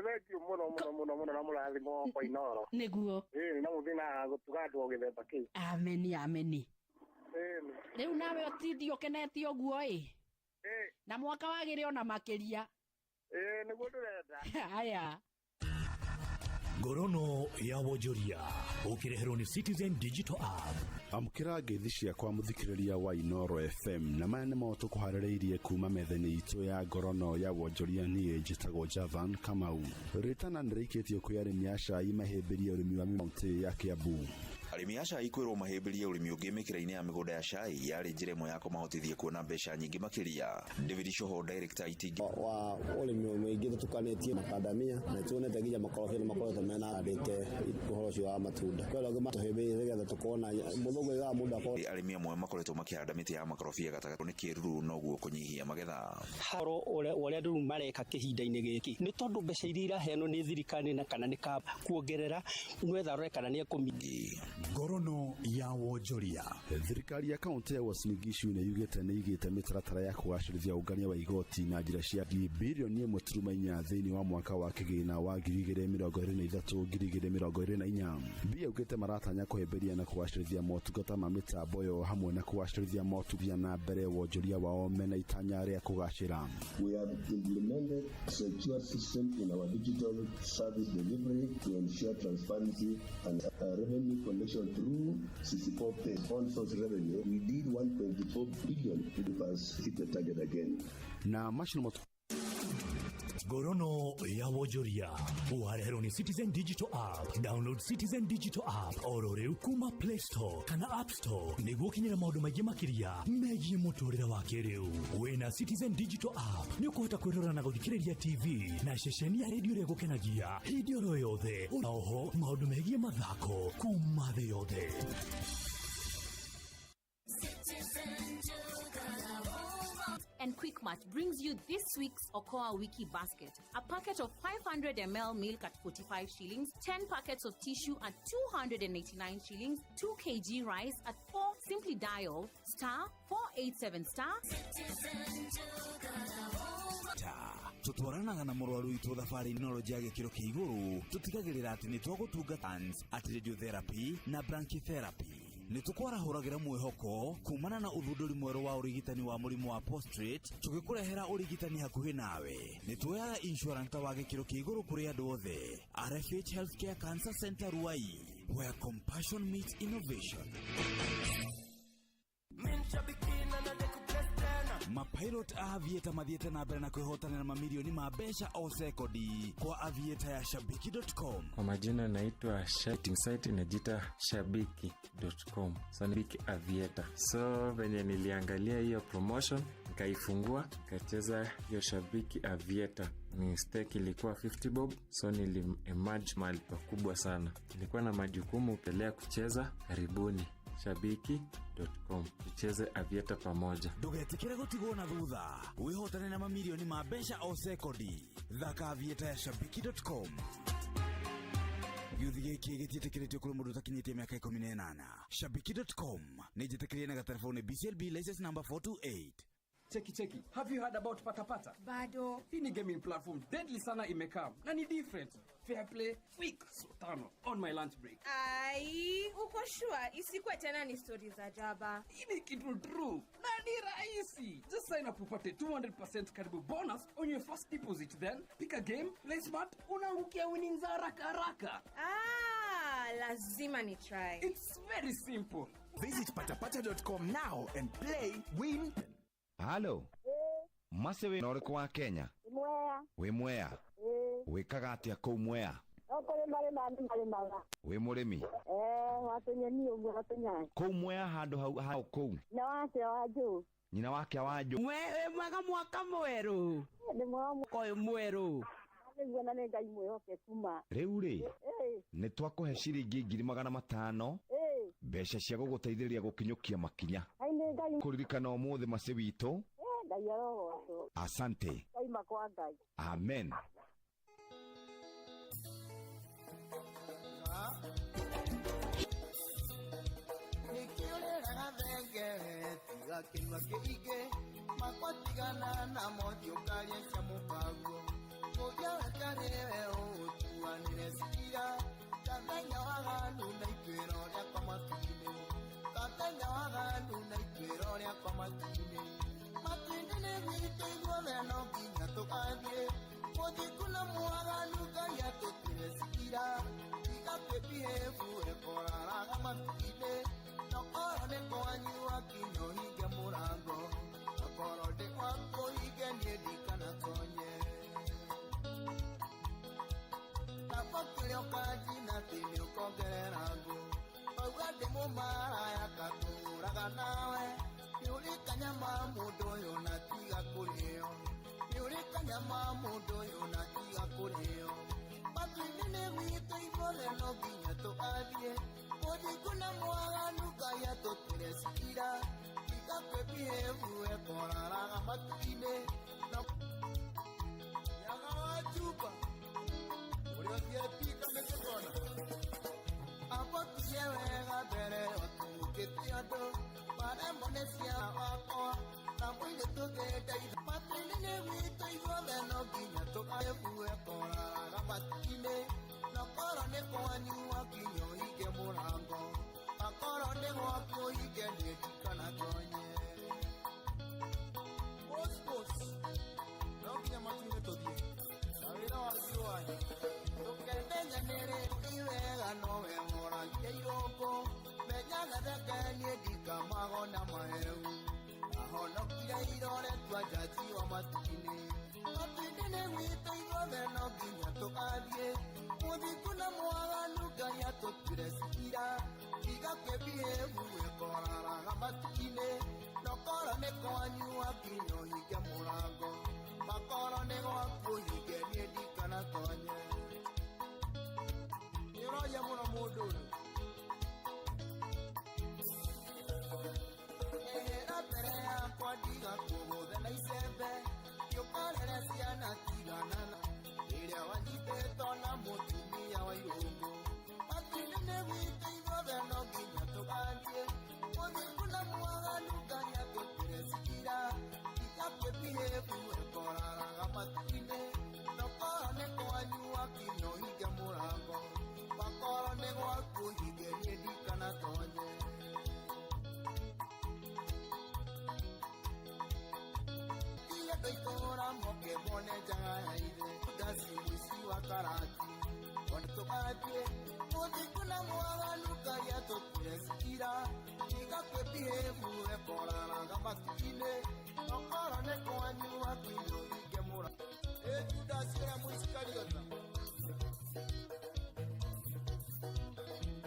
Thengiũ mũno mũno mũno mũno na mũrathimo kwa Inooro. Nĩguo. Ĩ, na mũthiĩ na gũtuga andũ o gĩthemba kĩu. Ameni ameni. Rĩu nawe ũtindi ũkenete ũguo ĩ. Na mwaka wagĩre ona makĩria. Ĩ, nĩguo ndĩrenda. Haya. Ngorono ya wonjoria ũkĩreherwo nĩ Citizen Digital App. Amũkĩra ngeithi ciakwa mũthikĩrĩria wa Inooro FM, na maya nĩmo tũkũharĩrĩirie kuma metha-inĩ itũ ya ngorono ya wonjoria. Niĩ njĩtagwo Javan Kamau. Rĩtana nĩrĩikĩtio kwĩ arĩmi a cai mahĩmbĩrie ũrĩmi wa kaunti ya Kiambu. Arĩmi a cai kwĩrwo mahĩmbĩrie ũrĩmi ũngĩ mĩkĩra-inĩ ya mĩgũnda ya cai yarĩ njĩra ĩmwe ya kũmahotithia kuona mbeca nyingĩ makĩria. David Shoho, director itingi wa ũrĩmi mũingĩ tũtukanĩtie makandamia na tuonete nginya makorobia nĩ makoretwo mena handĩte ũhoro ũcio wa matunda kwĩ arĩa angĩ matũhĩmbĩirie nĩgetha tũkorwo na mũthũngũ aigaga mũndũ akorwo arĩmi amwe makoretwo makĩhanda mĩtĩ ya makorobia gatagatĩ nĩ kĩruru noguo kũnyihia magetha. Haro ũrĩa andũ rĩu mareka kĩhinda-inĩ gĩkĩ nĩ tondũ mbeca iria iraheanwo nĩ thirikari na kana nĩ ka kuongerera nwetha arore kana nĩ ekũmi. Ngorono ya wonjoria. Thirikari ya kaunti ya Uasin Gishu nĩ yugĩte nĩ ĩigĩte mĩtaratara ya kũgacĩrithia ũngania wa igoti na njĩra cia birioni 1.4 thĩinĩ wa mwaka wa kĩgĩna wa 2023 2024. Mbia yugĩte maratanya kũhĩmbĩria na kũgacĩrithia motungata ma mĩtambo ĩyo hamwe na kũgacĩrithia motungata na mbere wonjoria wao mena itanya rĩa kũgacĩra. We have implemented secure system in our digital service delivery to ensure transparency and revenue collection through 64 pay on source revenue. We did 1.4 billion to us hit the target again. Na macio nĩmo Ngorono ya wonjoria wareherwo nĩ Citizen Digital App. Download Citizen Digital App oro rĩu kuma Play Store kana App Store nĩguo ũkinyĩre maũndũ maingĩ makĩria megiĩ mũtũrĩre wa kĩrĩu. Wĩna Citizen Digital App nĩ ũkũhota kwĩrora na gũthikĩrĩria TV na ceceni ya redio ĩrĩa ĩgũkenagia hĩndĩ oro yothe, na oho maũndũ megiĩ mathako kuma thĩ yothe. And Quickmart brings you this week's Okoa Wiki Basket. A packet of 500 ml milk at 45 shillings, 10 packets of tissue at 289 shillings, 2 kg rice at 4. Simply dial star 487 star. Ta tutwaranaga na mũrwaru witũ thabarĩ tekinoronjĩ ya gĩkĩro kĩa igũrũ tũtigagĩrĩra atĩ nĩ twagũtungata at radiotherapy na brachytherapy nĩ tũkwarahũragĩra mwĩhoko kumana na ũthundũri mwerũ wa ũrigitani wa mũrimũ wa prostate tũgĩkũrehera ũrigitani hakuhĩ nawe nĩ tuoyaga insurance wa gĩkĩro kĩa igũrũ kũrĩ andũ othe. RFH Healthcare Cancer Center Ruai, where compassion meets innovation. Mapilot a Aviator mathiĩte na mbere na kwĩhotanĩra mamirioni ma mbeca o sekondi kwa Aviator ya shabiki.com. Kwa majina naitwa Shating site inajiita shabiki.com. So ni Biki Aviator. So venye niliangalia hiyo promotion nikaifungua nikacheza hiyo Shabiki Aviator. Ni stake ilikuwa 50 bob, so nili emerge mahali pakubwa sana. Nilikuwa na majukumu pelea kucheza. Karibuni shabiki.com, tucheze Aviator pamoja. Ndũgetĩkĩre gũtigwo na thutha wĩhotane na mamirioni ma mbeca o sekondi. Thaka Aviator ya shabiki.com. Gĩũthi gĩkĩ gĩtiĩtĩkĩrĩtio kũrĩ mũndũ ũtakinyĩtie mĩaka 18. Shabiki.com nĩ njĩtĩkĩrie na gatelefoni BCLB license number 428. Cheki cheki, have you heard about Patapata? Bado. Hii ni gaming platform deadly sana imekaa na ni different. Fair play, quick, so tano on my lunch break. Ai, uko sure isikuwe tena ni stori za jaba? Hii ni kitu true na ni rahisi. Just sign up upate 200% karibu bonus on your first deposit, then pick a game, play smart, unaangukia winnings haraka haraka. Ah, lazima ni try. It's very simple. Visit patapata.com now and play, win. Halo, mace wĩ na ũrĩkũ wa Kenya? Mwea. Wĩ Mwea? Ĩĩ. Wĩkaga atĩa kũu Mwea? No kũrĩma rĩma andũ marĩmaga. Wĩ mũrĩmi? Eh, watũnyeni ũguo watũnyanya. Kũu Mwea handũ hau hau kũu Na wake wa njũ. Nyina wake wa njũ. Wĩ mwega mwaka mwerũ. Nĩ mwega mwaka ũyũ mwerũ. Nĩguo na nĩ Ngai mwĩhokeku ma. Rĩu rĩ, Ĩĩ. nĩ twakũhe ciringi 500,000 Ĩĩ. mbeca cia gũgũteithĩrĩria gũkinyũkia makinya. Ngai nĩ Ngai. Kũririkana ũmũthĩ macĩ witũ. Ĩĩ, Ngai arogocwo. Asante. Ndaima kwa Ngai. Amen. Nĩkĩũrĩraga thenge tiga kĩnua kĩingĩ makwa tigana na mothiũ karia cia mũkaguo kũria wetarĩwe ũtuanĩre cira tathenya waganu na ituĩro rĩakwa matu-inĩ tathenya waganu na ituĩro rĩakwa matu-inĩ matu-inĩ nĩ gwitũ ithuothe no nginya tũgathiĩ mũthiku na mwaganu Ngai atũtuĩre cira tiga kwĩbihĩbu ĩkoraraga matu-inĩ nokorwo nĩ kwanyu wakinya ũhinge mũrango nokorwo ndĩ gwaku ũhinge niĩ ndikanatonye kaba kĩrĩa ũkanjina atĩ nĩ ũkongerera ngũ. Auga ndĩ mũmaraya ngatũraga nawe. Nĩ ũrĩ kanyama mũndũ ũyũ na tiga kũrĩo. Nĩ ũrĩ kanyama mũndũ ũyũ na tiga kũrĩo. Matu-inĩ nĩ gwitũ ithuothe no nginya tũgathiĩ. Mũthingu na mwaganu Ngai atũtuĩre ciira. Tiga kwĩbihĩbu ekoraraga matu-inĩ. Na Nyaga wa Juba ũrĩa ũthiĩte kamĩtĩ kona. Abotirie wega mbere ũtukĩte andũ baremwo nĩ cia wakwa na mwĩrĩ tũgĩndeithia. Matu-inĩ nĩ gwitũ ithuothe no nginya tũgaebue koraraga matu-inĩ. Na korwo nĩ kwanyu wakinya ũhinge mũrango, akorwo nĩ gwaku ũhinge niĩ ndikanatonye. Bos no nginya matu-inĩ tũthiĩ na wĩra wacio wanyu. Ndũkemenyanĩre wega nowe woragia irũngũ. Menya gatheke niĩ ndikamago na maheu. Ahonokire irore tua njaji wa matu-inĩ. Matu-inĩ nĩ gwitũ ithuothe no nginya tũgathiĩ. Mũthingu na mwaganu Ngai atũtuĩre ciira. Tiga kwĩbihĩbu ĩkoraraga matu-inĩ. Nokorwo nĩ kwanyu wakinya ũhinge mũrango, makorwo nĩ gwaku ũhinge niĩ ndikanatonye. Nĩ ũroria mũno mũndũ ũyũ. Ehera mbere yakwa ndigakũgũthe na icembe. Gĩũkorere ciana tigana na ĩrĩa wanyitĩtwo na mũtumia wa irũngũ. Matu-inĩ nĩ gwitũ ithuothe no nginya tũgathiĩ. Mũthingu na mwaganu Ngai atũtuĩre ciira. Tiga kwĩbihĩbu ĩkoraraga matu-inĩ. Nokorwo nĩ kwanyu wakinya ũhinge mũrango, makorwo nĩ gwaku ũhinge niĩ ndikanatonye. Tiga ndũitũra moke mone njaga ya ithe. Judasi mũici wa karati. Ona tũgathiĩ. Mũthingu na mwaganu Ngai atũtuĩre ciira. Tiga kwĩbihĩbu ĩkoraraga matu-inĩ. Okorwo nĩ kwanyu wakinya ũhinge mũrango. Ĩ Judasi ũrĩa Mũisikariota.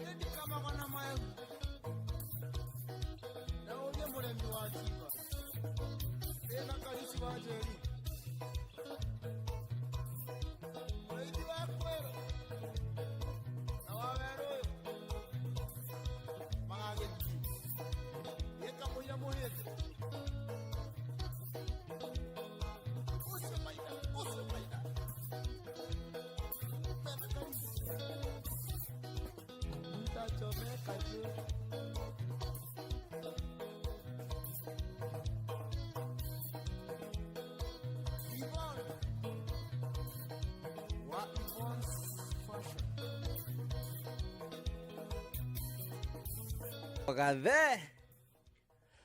Niĩ ndikamago na maheu. Na ũrie mũrĩmi wa Jiba. Ĩ na Karici wa Njeri. Mũrĩithi wa Kwĩrũ na wa werũ ũyũ magagĩthiĩ. Ĩ kamũira mũhĩndĩ. Ũcio maina, ũcio maina. Mena Karici. Nitachomeka juu. Yvonne wa Yvonne's Fashion. Gathe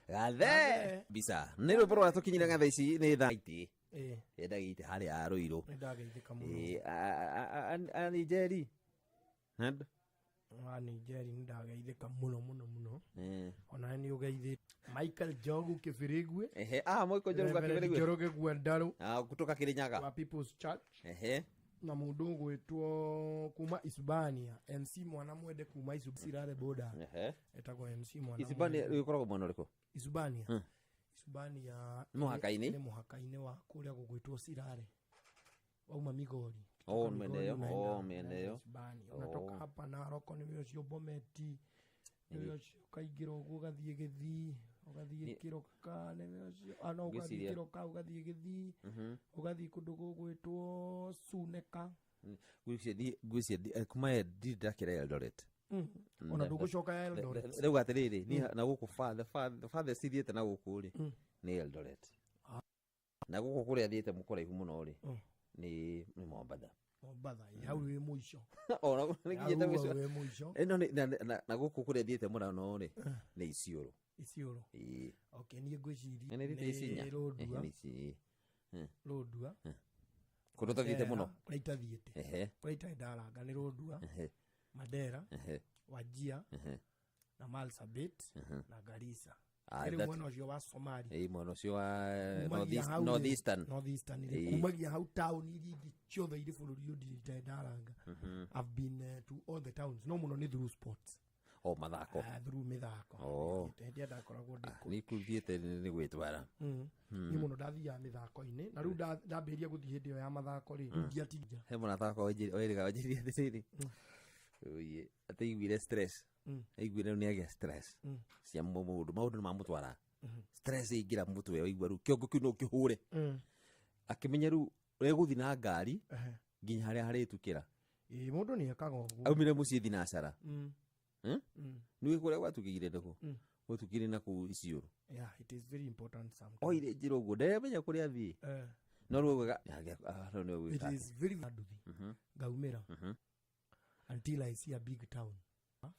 gathe bisa nä rwä mbo rå tå kinyire ngathe ici nä thaa iti Ĩĩ. endaga ite harä a rå irå Nĩ ndageithĩka mũno. Anijeri Wa Nigeri nĩ ndageithĩka mũno mũno mũno. Onawe nĩ ũgeithĩte. Michael Njogu Kĩbĩrĩgwe. Ehe, ah, Michael Njogu Reverend Kĩbĩrĩgwe. Njoroge Gwandarũ. Kutoka Kirinyaga. Wa People's Church. Ehe. Na mũndũ ũgwĩtwo kuma Isibania, MC Mwana Mwende kuma Isibania border. Ehe. Etagwo MC Mwana Isibania Mwende. ĩkoragwo mwena ũrĩkũ? Isibania. Isibania Nĩ mũhaka-inĩ? Nĩ mũhaka-inĩ wa kũrĩa gũgwĩtwo Sirare. Wauma Migori. Oh, Kutoka mĩena Migori ĩyo. unaenda Oh, mĩena ĩyo. Isibania. Unatoka Oh. hapa Narok nĩwe ũcio Bometi. Nĩwe ũcio ũkaingĩra ũguo ũgathiĩ Gĩthii, ũgathiĩ Kĩroka, nĩwe ũcio. Ah, no, ũgathiĩ Ngwĩciria. Kĩroka, ũgathiĩ Gĩthii, ũgathiĩ kũndũ gũgwĩtwo Suneka. Ngwĩciria kuma ndirĩ ndakĩra Eldoret. Ona ndũgũcoka Eldoret. Rĩu atĩrĩrĩ, niĩ na gũkũ farthest thiĩte na gũkũ rĩ nĩ Eldoret. Na gũkũ kũrĩa thiĩte kũraihu mũno rĩ nĩ Mombatha. Mombatha, ĩ, hau wĩ mũico. Ona nĩnginyĩte Hau mũico. wĩ mũico. Ĩno nĩ na gũkũ kũrĩa thiĩte mũno rĩ nĩ Isiolo. Isiolo. Ĩĩ. Okay, niĩ ngwĩciria Nĩ thiĩte Isinya. nĩ Lodwar. Nĩ ici. Lodwar. Kũndũ ũtathiĩte mũno. Kũrĩa itathiĩte. Ehe. Kũrĩa itarĩ ndaranga nĩ Lodwar. Ehe. Mandera. Ehe. Wajir. Ehe. Na Marsabit na Garissa. Ah, Rĩu mwena ũcio wa Somalia. Ĩĩ, mwena ũcio wa Kumagia hau rĩ, Northeastern. Northeastern rĩ, Ĩĩ. kumagia hau town iria ingĩ ciothe irĩ bũrũri ũyũ ndirĩ itarĩ ndaranga. I've been to all the towns no mũno nĩ through sports. O mathako. Ah, through mĩthako. Oh. Hĩndĩ ĩrĩa ndakoragwo ndĩ Nĩ kũthiĩte nĩ gwĩtwara. Niĩ mũno ndathiaga mĩthako-inĩ na rĩu ndambĩrĩria gũthiĩ hĩndĩ ĩyo ya mathako rĩ, rĩu ndiatinja. He mũrata wakwa wĩrĩga wanjĩrire atĩrĩrĩ, oye, atĩ aiguire stress. Aiguire rĩu nĩagĩa stress cia maũndũ maũndũ nĩmamũtwara. Stress ĩingĩra mũtwe waigua rĩu kĩongo kĩu no ũkĩhũre. Akĩmenya rĩu egũthiĩ na ngari nginya harĩa harĩtukĩra. Ĩĩ, mũndũ nĩ ekaga ũguo. Aumire mũciĩ thinacara. Nĩũĩ kũrĩa gwatukĩire nĩkũ? Gwatukĩire na kũu Isiolo. Yeah, it is very important sometimes. Oire njĩra ũguo ndaremenya kũrĩa athiĩ. No rĩu rĩu nĩ It ũgwĩka is very nduthi. Ngaumĩra until I see a big town.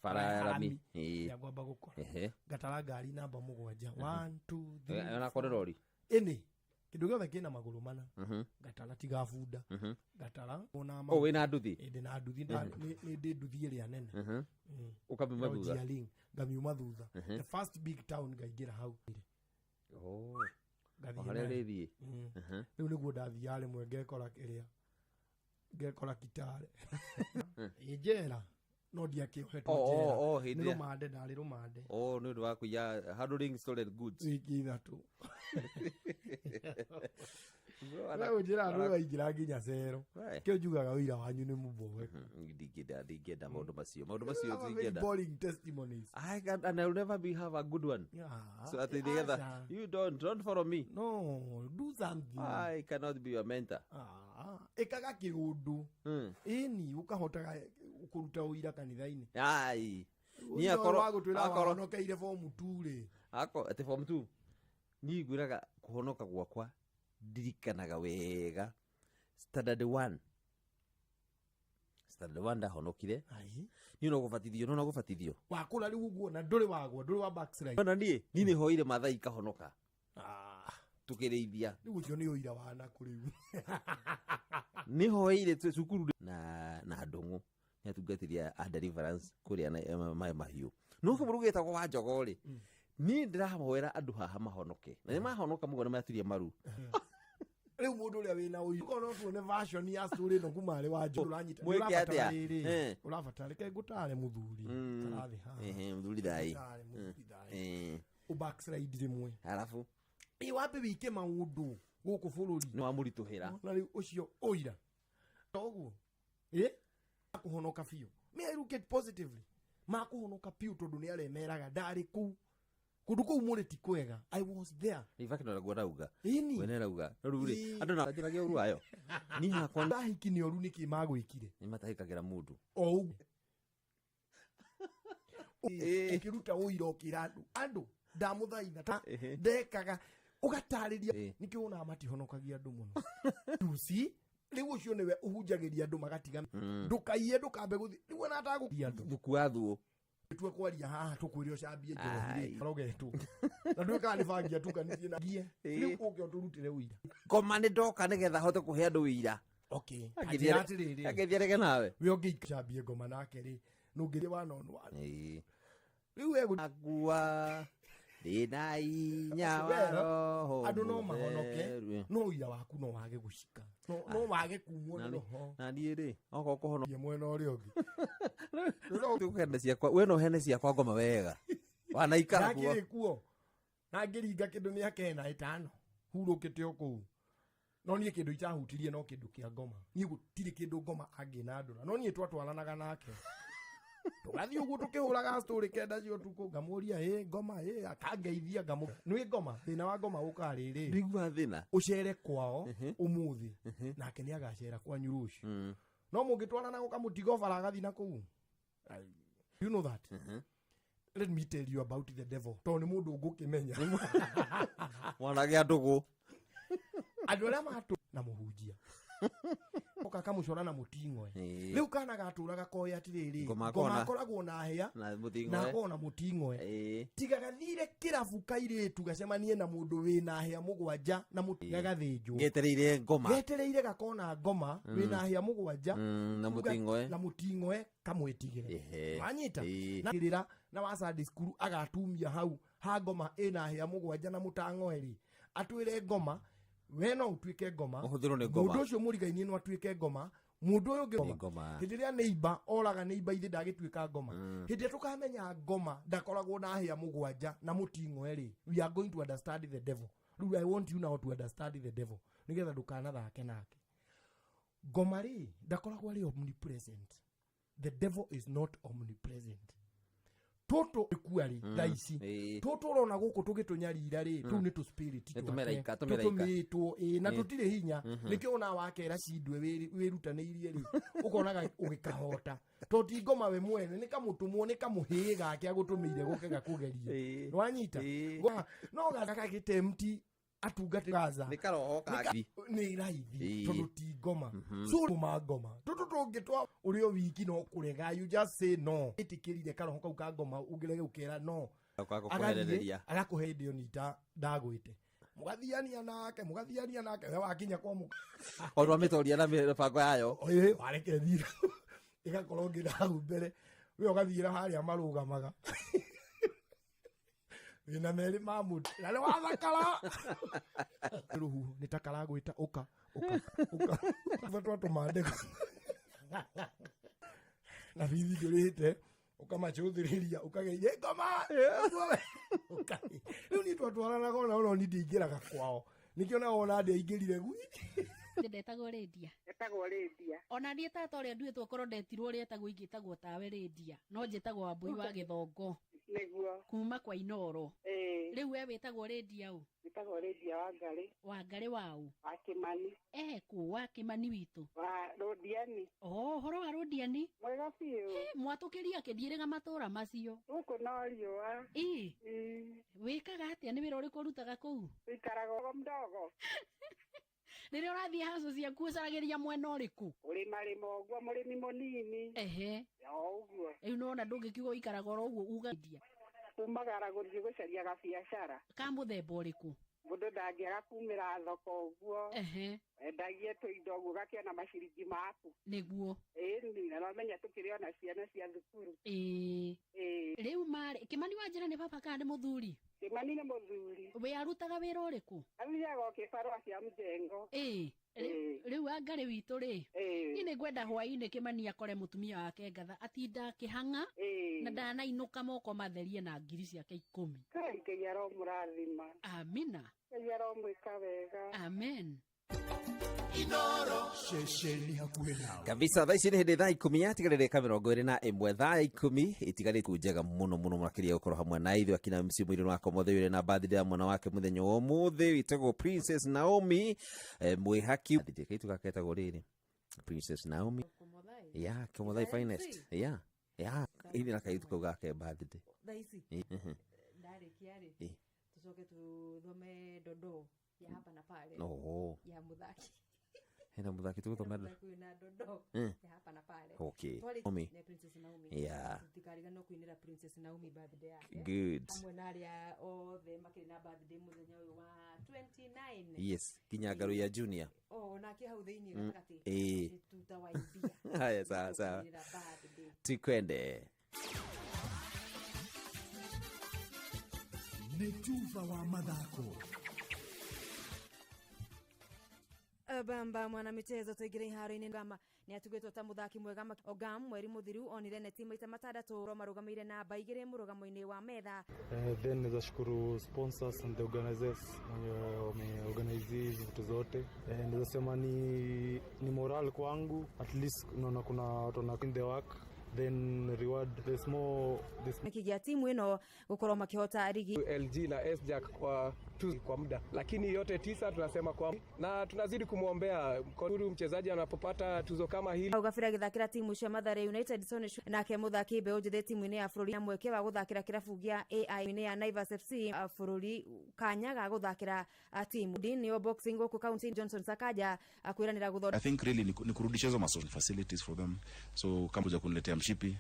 Bara ya rami. Ĩĩ. Ya ngwamba gũkora. Ngatara ngari namba 7. 1 2 3. Ona korwo rori. Ĩnĩ. Kĩndũ gĩothe kĩna magũrũ mana. Ngatara tiga bunda. Ngatara ona Oh, wĩna nduthi? Ĩ, ndĩ na nduthi, nĩ ndĩ nduthi ĩrĩa nene. Ũkamiuma No thutha? Jialing, ngamiuma thutha. The first big town ngaingĩra hau. Oh. Ngathiĩ O harĩa nayo. ũrĩthiĩ? Rĩu nĩguo ndathiaga rĩmwe ngekora kĩrĩa. Ngekora Kitale. Ĩ njera. No ndiakĩohetwo Oh, njera. oh, oh, hĩndĩ Nĩ ĩrĩa- rũmande, ndarĩ rũmande. Oh, nĩ ũndũ wa kũiya handling stolen goods. Wiki 3. We ũnjĩraga nĩ waingĩra nginya cero. We. Kĩo njugaga ũira wanyu nĩ mũboeku. Ndingĩenda maũndũ macio. Maũndũ macio Have a very ndingĩenda. boring testimonies. I can, and I will never be have a good one. Yeah. So atĩ nĩgetha Acha. you don't follow me. No, do something. I cannot be your mentor. Ah, ĩkaga kĩũndũ. Ĩni ũkahotaga kũruta ũira kanitha-inĩ. Ai. Ũcio Niĩ akorwo wa gũtwĩra akorwo wahonokeire form 2 rĩ. Ako atĩ form 2. Niĩ ngwĩraga kũhonoka gwakwa ndirikanaga wega standard 1. Standard 1 ndahonokire. Ai. Niĩ no gũbatithio, no gũbatithio. Wakũra rĩu ũguo na ndũrĩ wagwa, ndũrĩ wa backslide. Ona niĩ niĩ nĩ hoire Maathai ikahonoka. Tukĩrĩithia. Rĩu ũcio nĩ ũira wa nakũ rĩu. Nĩ hoire cukuru na ndũng'ũ. Nĩ atungatĩri a deliverance kũrĩa na maĩ mahiũ. No kĩmũrũ gĩtagwo wa njogo rĩ, niĩ ndĩrahoera andũ haha mahonoke. Na nĩ mahonoka mũguo nĩ maturia maru. Rĩu mũndũ ũrĩa wĩna ũira. Ũkorwo no tuone version ya story ĩno kuma arĩ wa njogo. Ũranyita. Mwĩke Ũrabatara atĩa? rĩrĩ. Ũrabatara reke ngũtare mũthuri. Karathĩ haha. Ehe, mũthuri thai. Ngũtare mũthuri thai. Ũ backslide rĩmwe. Arabu. Ĩ wambe wike maũndũ gũkũ bũrũri. Nĩ wamũritũhĩra. Na rĩu ũcio ũira. Toguo. Ĩ? Makũhonoka biũ. May I look at positively. Makũhonoka biũ tondũ nĩ aremeraga ndarĩ kũu. Kũndũ kũu mũrĩ ti kwega. I was there. In fact, no rauga. Ĩni. We nĩ arauga. No rĩu rĩ, Ĩ. andũ na njĩragia ũru wayo. Niĩ hakwa Ndahiki nĩ ũru nĩkĩ magwĩkire? Nĩ matahĩkagĩra mũndũ. O ũguo. Ũkĩruta ũira ũkĩra andũ. Andũ ndamũthaitha ta ndekaga ũgatarĩria nĩkĩo wonaga matihonokagia andũ mũno. Tusi rĩu ũcio nĩwe ũhunjagĩria andũ magatiga. Ndũkaiye ndũkambe gũthiĩ. Rĩu ona atagũkia andũ. Thuku wa thuũ. Tue kwaria haha tũkwĩre ũcambie njohi rĩ, arogetwo. Na ndũĩ kana nĩ bangi atukanirie na ngie. Rĩu ũke ũtũrutĩre ũira. Ngoma nĩ ndoka nĩgetha hote kũhe andũ ũira. Okay. Angĩthiĩ Anjĩra atĩrĩrĩ. angĩthiĩ arege nawe. We ũngĩcambie ngoma nake rĩ, nũngĩrĩ one on one. Rĩu we Akua ndĩna inya wa Wero, roho andũ no mahonoke mũtheru. no ũira waku no wage gũcika no wage kumwo nĩ roho. Na niĩ rĩ, okorwo kũhonoka mwena ũrĩa ũngĩ. Tũkũhene ciakwa, we no ũhene ciakwa ngoma wega. Wanaikara kuo. Ndakĩrĩ kuo. Na ngĩringa kĩndũ mĩaka ĩna ĩtano hurũkĩte o kũu. No niĩ kĩndũ itahutirie no kĩndũ kĩa ngoma. Niĩ gũtirĩ kĩndũ ngoma angĩnandũra. No niĩ twatwaranaga nake. Tũgathiĩ ũguo tũkĩhũraga story 9 cia ũtukũ ngamũria ĩ ngoma ĩ akangeithia ngamũ. Nĩ ngoma thĩna wa ngoma ũkaga rĩrĩ. Ndiguaga thĩna. Ũcere kwao ũmũthĩ nake nĩ agacera kwanyu rũciũ. No mũngĩtwarana ũkamũtiga bara agathiĩ na kũu. You know that? Let me tell you about the devil. Tondũ nĩ mũndũ ũngũkĩmenya. Mwanagĩa ndũgũ. Andũ arĩa matũ na mũhunjia. Oka kamũcora na mũting'oe. Rĩu kana gatũraga koĩ atĩrĩrĩ, Ngoma ngoma akona. akoragwo na hĩa Na mũting'oe. na akoragwo na mũting'oe. Tiga gathire kĩrabu kairĩtu gacemanie na mũndũ wĩna hĩa 7 na gagathĩnjwo. Getereire ngoma. Getereire gakona ngoma wĩna hĩa 7 Na mũting'oe. na mũting'oe kamwĩtigĩre. Wanyita? Na rĩra na wa Sunday school agatumia hau ha ngoma ĩna hĩa 7 na mũtang'oe rĩ. Atwĩre ngoma we no ũtuĩke ngoma Ũhũthĩrwo nĩ ngoma. Mũndũ ũcio mũrigainie no atuĩke ngoma Mũndũ ũyũ ũngĩ Nĩ ngoma. Hĩndĩ ĩrĩa neighbor oraga neighbor ithe ndagĩtuĩka ngoma. Hĩndĩ ĩrĩa tũkamenya ngoma ndakoragwo na hĩa mũgwanja na mũting'oe rĩ, we are going to understand the devil. Rĩu I want you now to understand the devil nĩgetha ndũkanathake nake. Ngoma rĩ, ndakoragwo arĩ omnipresent. The devil is not omnipresent. Tũtũ ĩkua rĩ, thaa ici tũtũ ũrona gũkũ tũgĩtũnyarira rĩ, tũu nĩ tũ spirit Nĩ twake. tũmĩraika, tũmĩraika. Tũtũmĩtwo, ĩ, na tũtirĩ hinya. Nĩkĩo ona wakera cindwe wĩrutanĩirie rĩ, ũkonaga ũgĩkahota to ti ngoma we mwene, nĩ kamũtũmwo, nĩ kamũhĩĩ gake agũtũmĩire gũke gakũgerie. Nĩwanyita? No gagagĩtemti atungate Gaza. Nĩ karoho kangĩ. Nĩ raithi tondũ ti ngoma. So ma ngoma tũtũ tũngĩ twa ũrĩ o wiki no kũrega, you just say no. Ĩtĩkĩrire karoho kau ka ngoma, ũngĩrege ũkera no. Agathiĩ Gakũherereria. agakũhe hĩndĩ ĩyo nita ndagwĩte, mũgathiania nake, mũgathiania nake, we wakinya kwa mũka. Ona wamĩtoria na mĩbango yayo. Ĩĩ, wareke thira ĩgakorwo ngĩra hau mbere, we ũgathiĩra harĩa marũgamaga wĩna merĩ ma mũtĩ na nĩ wathakara. Rũhuho nĩ ta karagwĩta ũka ũka ũka. Twatũma ndego na bithi ndũrĩte, ũkamacũthĩrĩria, ũkageithia ngoma. Rĩu niĩ twatwaranaga ona ona ni ndingĩraga kwao, nĩkĩo na wona ndiaingĩrire gui. Ndetagwo Rĩndia. Etagwo Rĩndia. Ona niĩ tata ũrĩa nduĩtwo korwo ndetirwo ũrĩa etagwo ingĩtagwo tawe Rĩndia, no njĩtagwo Wambũi wa Gĩthongo. Nĩguo. Kuma kwa Inoro. Ĩĩ. Rĩu we wĩtagwo Rĩndia ũ? Wĩtagwo Rĩndia wa Ngarĩ. Wa Ngarĩ wa ũ? Wa Kĩmani. Kũ wa Kĩmani witũ? Wa Rũndiani. Oh, ũhoro wa Rũndiani? Mwega biũ. Mwatũkĩria kĩndiĩrĩga matũra macio. Gũkũ no riũa. Ĩ. Wĩkaga atĩa, nĩ wĩra ũrĩkũ ũrutaga kũu? Wĩikaraga o mdogo. Rĩrĩa ũrathiĩ haco ciaku ũcaragĩria mwena ũrĩkũ? Ũrĩmarĩma ũguo, mũrĩmi mũnini. Ehe. O ũguo. Rĩu nĩwona ndũngĩkiuga ũikaraga oro ũguo uga India. Kumagara gũthiĩ gũcaria gabiacara. Ka mũthemba ũrĩkũ? Mũndũ ndangĩaga kumĩra thoko ũguo. Ehe. Endagie tũindo ũguo ũgakĩona maciringi maku. Nĩguo. Ĩni, na nomenya tũkĩrĩ ona ciana cia thukuru. Ĩĩ. Ĩĩ. Rĩu marĩ Kĩmani wa njĩra nĩ baba kana nĩ mũthuri? Kĩmani nĩ mũthuri. We arutaga wĩra ũrĩkũ? Athiaga o kĩbarũa kĩa mjengo. Ĩĩ. Rĩu Wangarĩ witũ rĩ, niĩ nĩ ngwenda hwaĩ-inĩ Kĩmani akore mũtumia wake ngatha atinda akĩhang'a na ndanainũka moko matherie na ngiri ciake 10. Ngai, Ngai aromũrathima. Amina. Ngai aromwĩka wega. Amen. Inoro ceceni hakuhĩ nawe. Kabisa, thaa ici nĩ hĩndĩ thaa 10 yatigarĩre ka 21, thaa 10 itigarĩte ku njega mũno mũno makĩria gũkorwo hamwe na ithuĩ akina MC mũirũ wa Komothe wĩre na birthday ya mwana wake mũthenya wa ũmũthĩ wĩtagwo Princess Naomi, mwĩhaki DJ kaitu gaketagwo rĩrĩ Princess Naomi ya Komothai finest ya ya ini na kaitu kau gake birthday Thaa ici ndarĩkia rĩ, tũcoke tũthome dondoo ya hapa na pale Oho. ya mũthaki. Hena mũthaki tũgũthoma Mũthaki wĩna dondoo ya hapa na pale. Okay. Twarĩ- Naomi. Nĩ Princess Naomi. Tũtikariganĩrwo kũinĩra Princess Naomi birthday yake. Good. Hamwe na arĩa othe makĩrĩ na birthday mũthenya ũyũ wa 29. Yes, nginya ngaro ya junior. Oh, onake hau thĩinĩ gatagatĩ. Ĩĩ. Tutawaibia. Haya, sawa sawa. Kũinĩra birthday. Tukwende. Nĩ tuba wa mathako. Bamba mwanamichezo tuingire iharo-inĩ Gama nĩ atugĩtwo ta mũthaki mwega Ogam mweri mũthiru onire neti maita matandatũ marũgamĩire namba 2 mũrũgamo-inĩ wa metha. Then naweza shukuru sponsors and the organizers wenye wameorganize hizi vitu zote. Naweza sema ni moral kwangu, at least naona kuna watu wana in the work, then reward there's more, there's Gĩa timu ĩno gũkorwo makĩhota rigi LG na SJack kwa tu kwa muda, lakini yote 9 tunasema kwa na tunazidi kumwombea Mkuru mchezaji anapopata tuzo kama hili. Hau gabere agĩthakĩra timu cia Mathare United Sonic, nake mũthaki mbeũ njĩthĩ timu-inĩ ya bũrũri na mweke wa gũthakĩra kĩrabu gĩa AI-inĩ ya Naivas FC, bũrũri kanya ga gũthakĩra timu nĩo boxing gũkũ county Johnson Sakaja kwĩranĩra gũthondeka I think really ni kurudisha hizo ma facilities for them, so kama kuja kuniletea mshipi,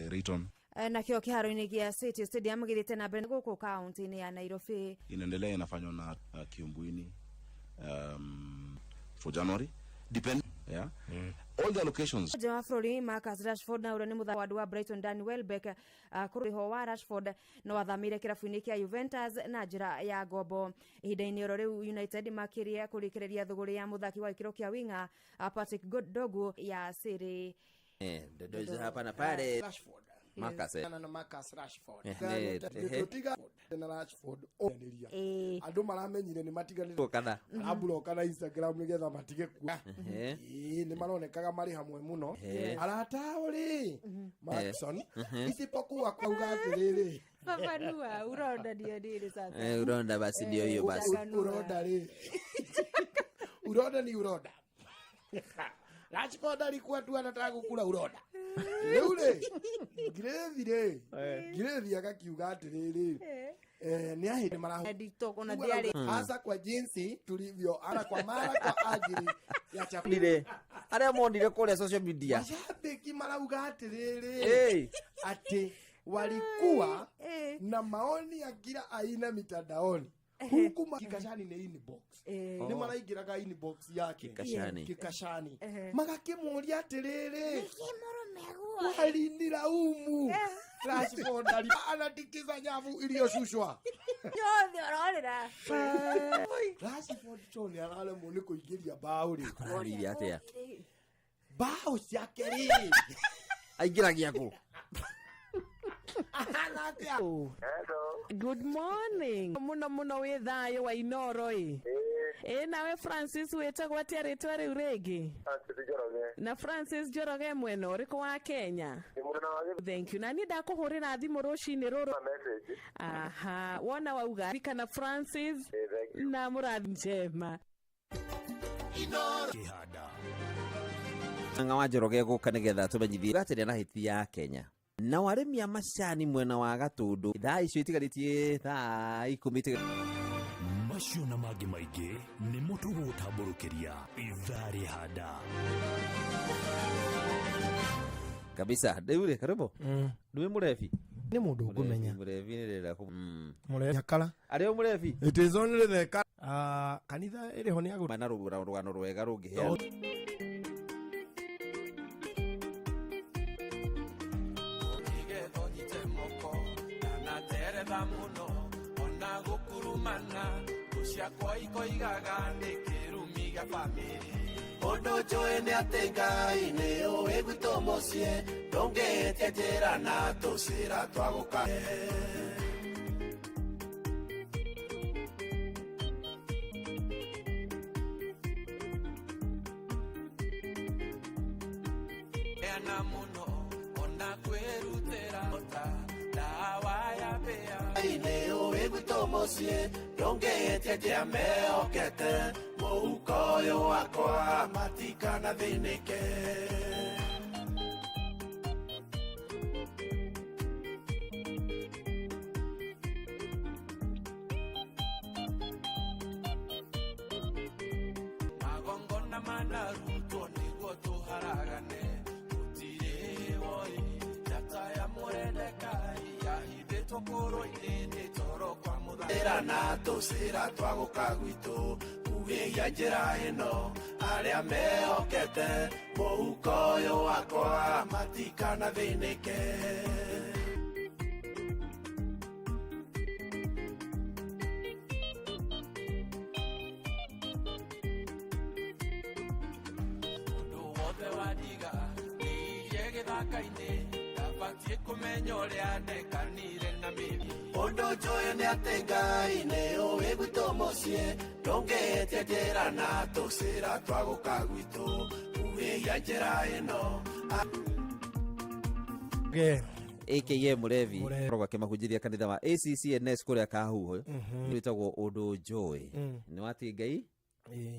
Rayton. Nakĩo kĩharo-inĩ gĩa City Stadium gĩthiĩte na mbere gũkũ kaunti-inĩ ya Nairobi. Inaendelea inafanywa na Kiumbuini, for January depend Yeah? All the allocations Nja wa bũrũri Marcus Rashford na ũrĩa nĩ mũthaki wa Brighton Danny Welbeck kũrĩho wa Rashford no athamĩire kĩrabu-inĩ kĩa Juventus na njĩra ya ngombo. Ihinda-inĩ oro rĩu United makĩria kũrĩkĩrĩria thũgũrĩ ya mũthaki wa gĩkĩro kĩa winga Patrick Dorgu ya Serie Dodo hapa na pale. Rashford. Marcus, eh. Na Marcus Rashford. Eh, Tiga na Rashford onanĩria andũ maramenyire nĩ matiganĩre Kana. araburoka na Instagram nĩgetha matige kuo. Ĩĩ, nĩ maronekaga marĩ hamwe mũno arata ao rĩ Markson isipokuwa kuuga atĩrĩrĩ Fafanua uronda ndio nini sasa? Uronda basi ndio hiyo basi. Uronda rĩ uronda ni uronda. Rashford alikuwa tu anataka kukula uronda. Rĩu rĩ Ngirĩthi rĩ Ngirĩthi agakiuga atĩrĩrĩ nĩ ahĩndĩ marahu TikTok ona ndiarĩ hasa kwa jinsi tulivyo ana kwa mara kwa ajili ya chakula. Nire. Arĩa monire kũrĩa social media. Mashabiki marauga atĩrĩrĩ Hey. atĩ walikuwa na maoni ya kila aina mitandaoni huku kikashani nĩ inbox nĩ maraingĩraga inbox yake Kikashani. Kikashani magakĩmũria atĩrĩrĩ walinilaumu Rashford anatikisa nyavu iliyoshushwa. Yothe ũrorera. Rashford to nĩ araremwo nĩ kũingĩria mbaũ rĩ. Araririe atĩa? Mbaũ ciake rĩ Aingĩragia kũ? Ahana atĩa? Good morning. Muno muno wĩ thayũ wa Inoro ĩ. Ĩ nawe Francis wĩtagwo atĩa rĩtwa rĩu rĩngĩ? Na Francis Njoroge mwena ũrĩkũ wa Kenya? Thank you. Na niĩ ndakũhũrĩra thimũ rũcinĩ rũrũ. Aha, wona wauga kana Francis na mũrathi njema. Kĩhanda. Ng'a wa Njoroge gũka nĩgetha tũmenyithie atĩ na hĩti ya Kenya na arĩmi a macani mwena wa Gatũndũ thaa icio itigarĩtie thaa 10 Macio na mangĩ maingĩ nĩmo tũgũgũtambũrũkĩria ithaa rĩhanda. Kabisa rĩu rĩ karibu nĩwe mũrebi Nĩ mũndũ ũngũmenya. Mũrebi nĩ rĩrĩa Mũrebi Nyakara. Arĩ o mũrebi. It is only the kanitha ĩrĩ ho nĩ agũ na rũgano rwega rũngĩheana. Ũkĩgetha ũnyite moko ndanateretha mũno ona gũkurumana thũ ciakwa ikoigaga nĩ kĩrumi gĩa bamĩrĩ. Ũndũ njũĩ nĩ atĩ Ngai nĩ ũĩ gwitũ mũciĩ ndũngĩhĩtia njĩra na tũcĩra twagũka. Heana mũno ona kwĩrutĩra ota ndawa ya mbĩa. Ngai nĩ ũĩ gwitũ mũciĩ ndũngĩhĩtia njĩra mehokete mũhuko ũyũ wakwa matikanathĩnĩke. Magongona manarutwo nĩguo tũharagane gũtirĩ woi njata ya mũrendekai yahithĩtwo kũrũ-inĩ nĩ toro kwa mũthenya. Njĩra na tũcĩra twagũka gwitũ kuhĩgia njĩra ĩno arĩa mehokete mũhuko ũyũ wakwa matikanathĩnĩke. Mũndũ wothe wandiga nĩirie gĩthaka-inĩ ndabatiĩ kũmenya ũrĩa ndekanire na mĩri. Ũndũ njũĩ nĩ atĩ Ngai nĩ ũĩ gwitũ mũciĩ ndũngĩhĩtia njĩra na tũcĩra twagũka gwitũ kuhĩgia njĩra ĩno. AKA Mũrebi koragwo akĩmahunjĩria kanitha wa ACCNS kũrĩa Kahuho wĩtagwo ũndũ njũĩ nĩ watĩ Ngai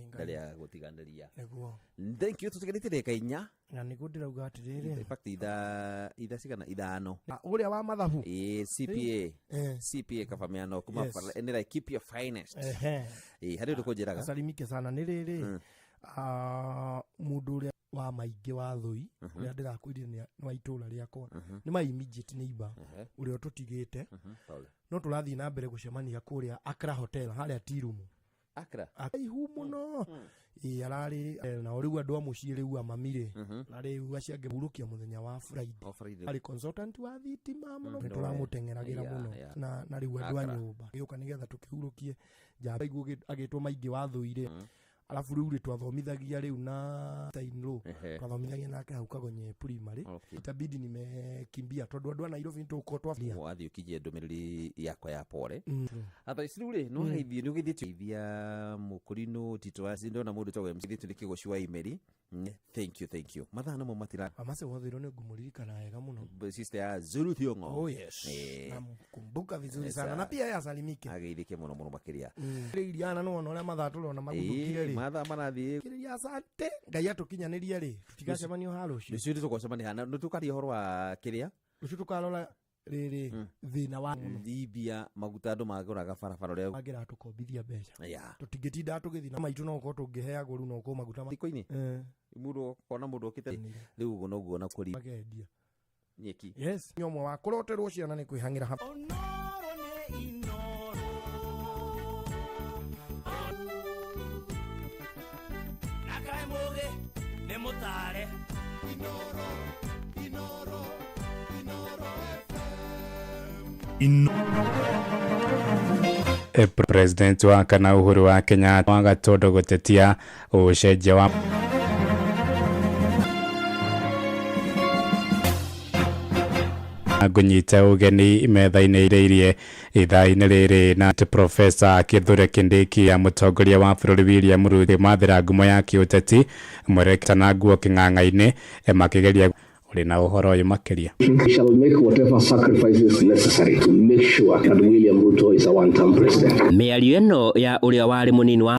ndarĩ gũtiganĩria. Nĩguo. Thank you tũtiganĩtie ndagĩka 4. Na nĩguo ndĩrauga atĩrĩrĩ. In fact ithaa cigana 5. Ũrĩa wa mathabu. Ĩĩ CPA CPA Kabamiano kuma Yes. nĩ like keep your finest. Ehe. Ĩĩ harĩ ũndũ kũnjĩraga. Asalimike sana nĩ rĩrĩ mũndũ ũrĩa wa maingĩ wa thũi ũrĩa ndĩrakwĩrire nĩ wa itũra rĩakwa nĩ my immediate neighbor ũrĩa ũtũtigĩte Pole. no tũrathiĩ na mbere gũcemania kũrĩa Accra Hotel harĩa tea room. Accra. Aihu mũno. Ĩ ararĩ na rĩu andũ a mũciĩ rĩu a mami rĩ, na rĩu acio angĩ hurũkia mũthenya wa Friday. O Friday. Arĩ consultant wa thitima mũno, Mm. nĩ tũramũteng'eragĩra mũno. Na rĩu andũ a Accra. nyũmba gĩũka nĩgetha tũkĩhurũkie njamba iguo agĩtwo maingĩ wa thũire. Alafu rĩu rĩ twathomithagia rĩu na Tainlo, twathomithagia nake hau Kagonye primary. Itabidi nimekimbia tondũ andũ a Nairobi nĩtũgũkorwo twa Wathiĩ ũkinyie ndũmĩrĩri yakwa ya pore. Atha ici rĩu rĩ no geithie nĩ ũgeithĩtio geithia mũkũrinũ Tito wa ndona mũndũ ũtagwo MC nĩ kĩgoci wa imeri. Thank you, thank you. Mathaa namo matira Amase wathirwo nĩ ngũmũririkana wega mũno. Sister ya Zulu Thiong'o. Oh yes. Namkumbuka vizuri sana na pia yeye asalimike. Ageithĩke mũno mũno makĩria. Rĩu iriana nĩ wona ũrĩa mathaa tũrona maguthũkire rĩ. Mathaa marathiĩ. Kĩrĩria asante. Ngai atũkinyanĩrie rĩ. Tũtigacemanio ha rũciũ. Rũciũ nĩ tũgũcemania hana nĩ tũkaria ũhoro wa kĩrĩa Rũciũ tũkarora rĩrĩ thĩna wa Libya maguta andũ magũraga barabara ũrĩa mangĩratũkombithia mbeca. Tũtingĩtinda tũgĩthiĩ na maitũ no gũkorwo tũngĩheagwo rĩu no gũkorwo maguta thiko-inĩ. Mũndũ kona mũndũ okĩte rĩu ũguo noguo na kũri makendia nyeki. Yes. Nĩ ũmwe wa kũroterwo ciana nĩ kwĩhang'ĩra ha. Nakae mũgĩ nĩ mũtare. President wa kana Uhuru wa Kenyatta wa Gatondo gũtetia ũcenjia wa ngũnyita ũgeni metha-inĩ iria ithaa-inĩ rĩrĩ na Profesa Kithure Kindiki ya mũtongoria wa bũrũri William Ruto mathĩra ngumo ya kĩũteti mwerekera na nguo kĩng'ang'a-inĩ makĩgeria ũrĩ na ũhoro ũyũ makĩria. We shall make whatever sacrifices necessary to make sure that William Ruto is a one-term president. Mĩario ĩno ya ũrĩa warĩ mũnini wa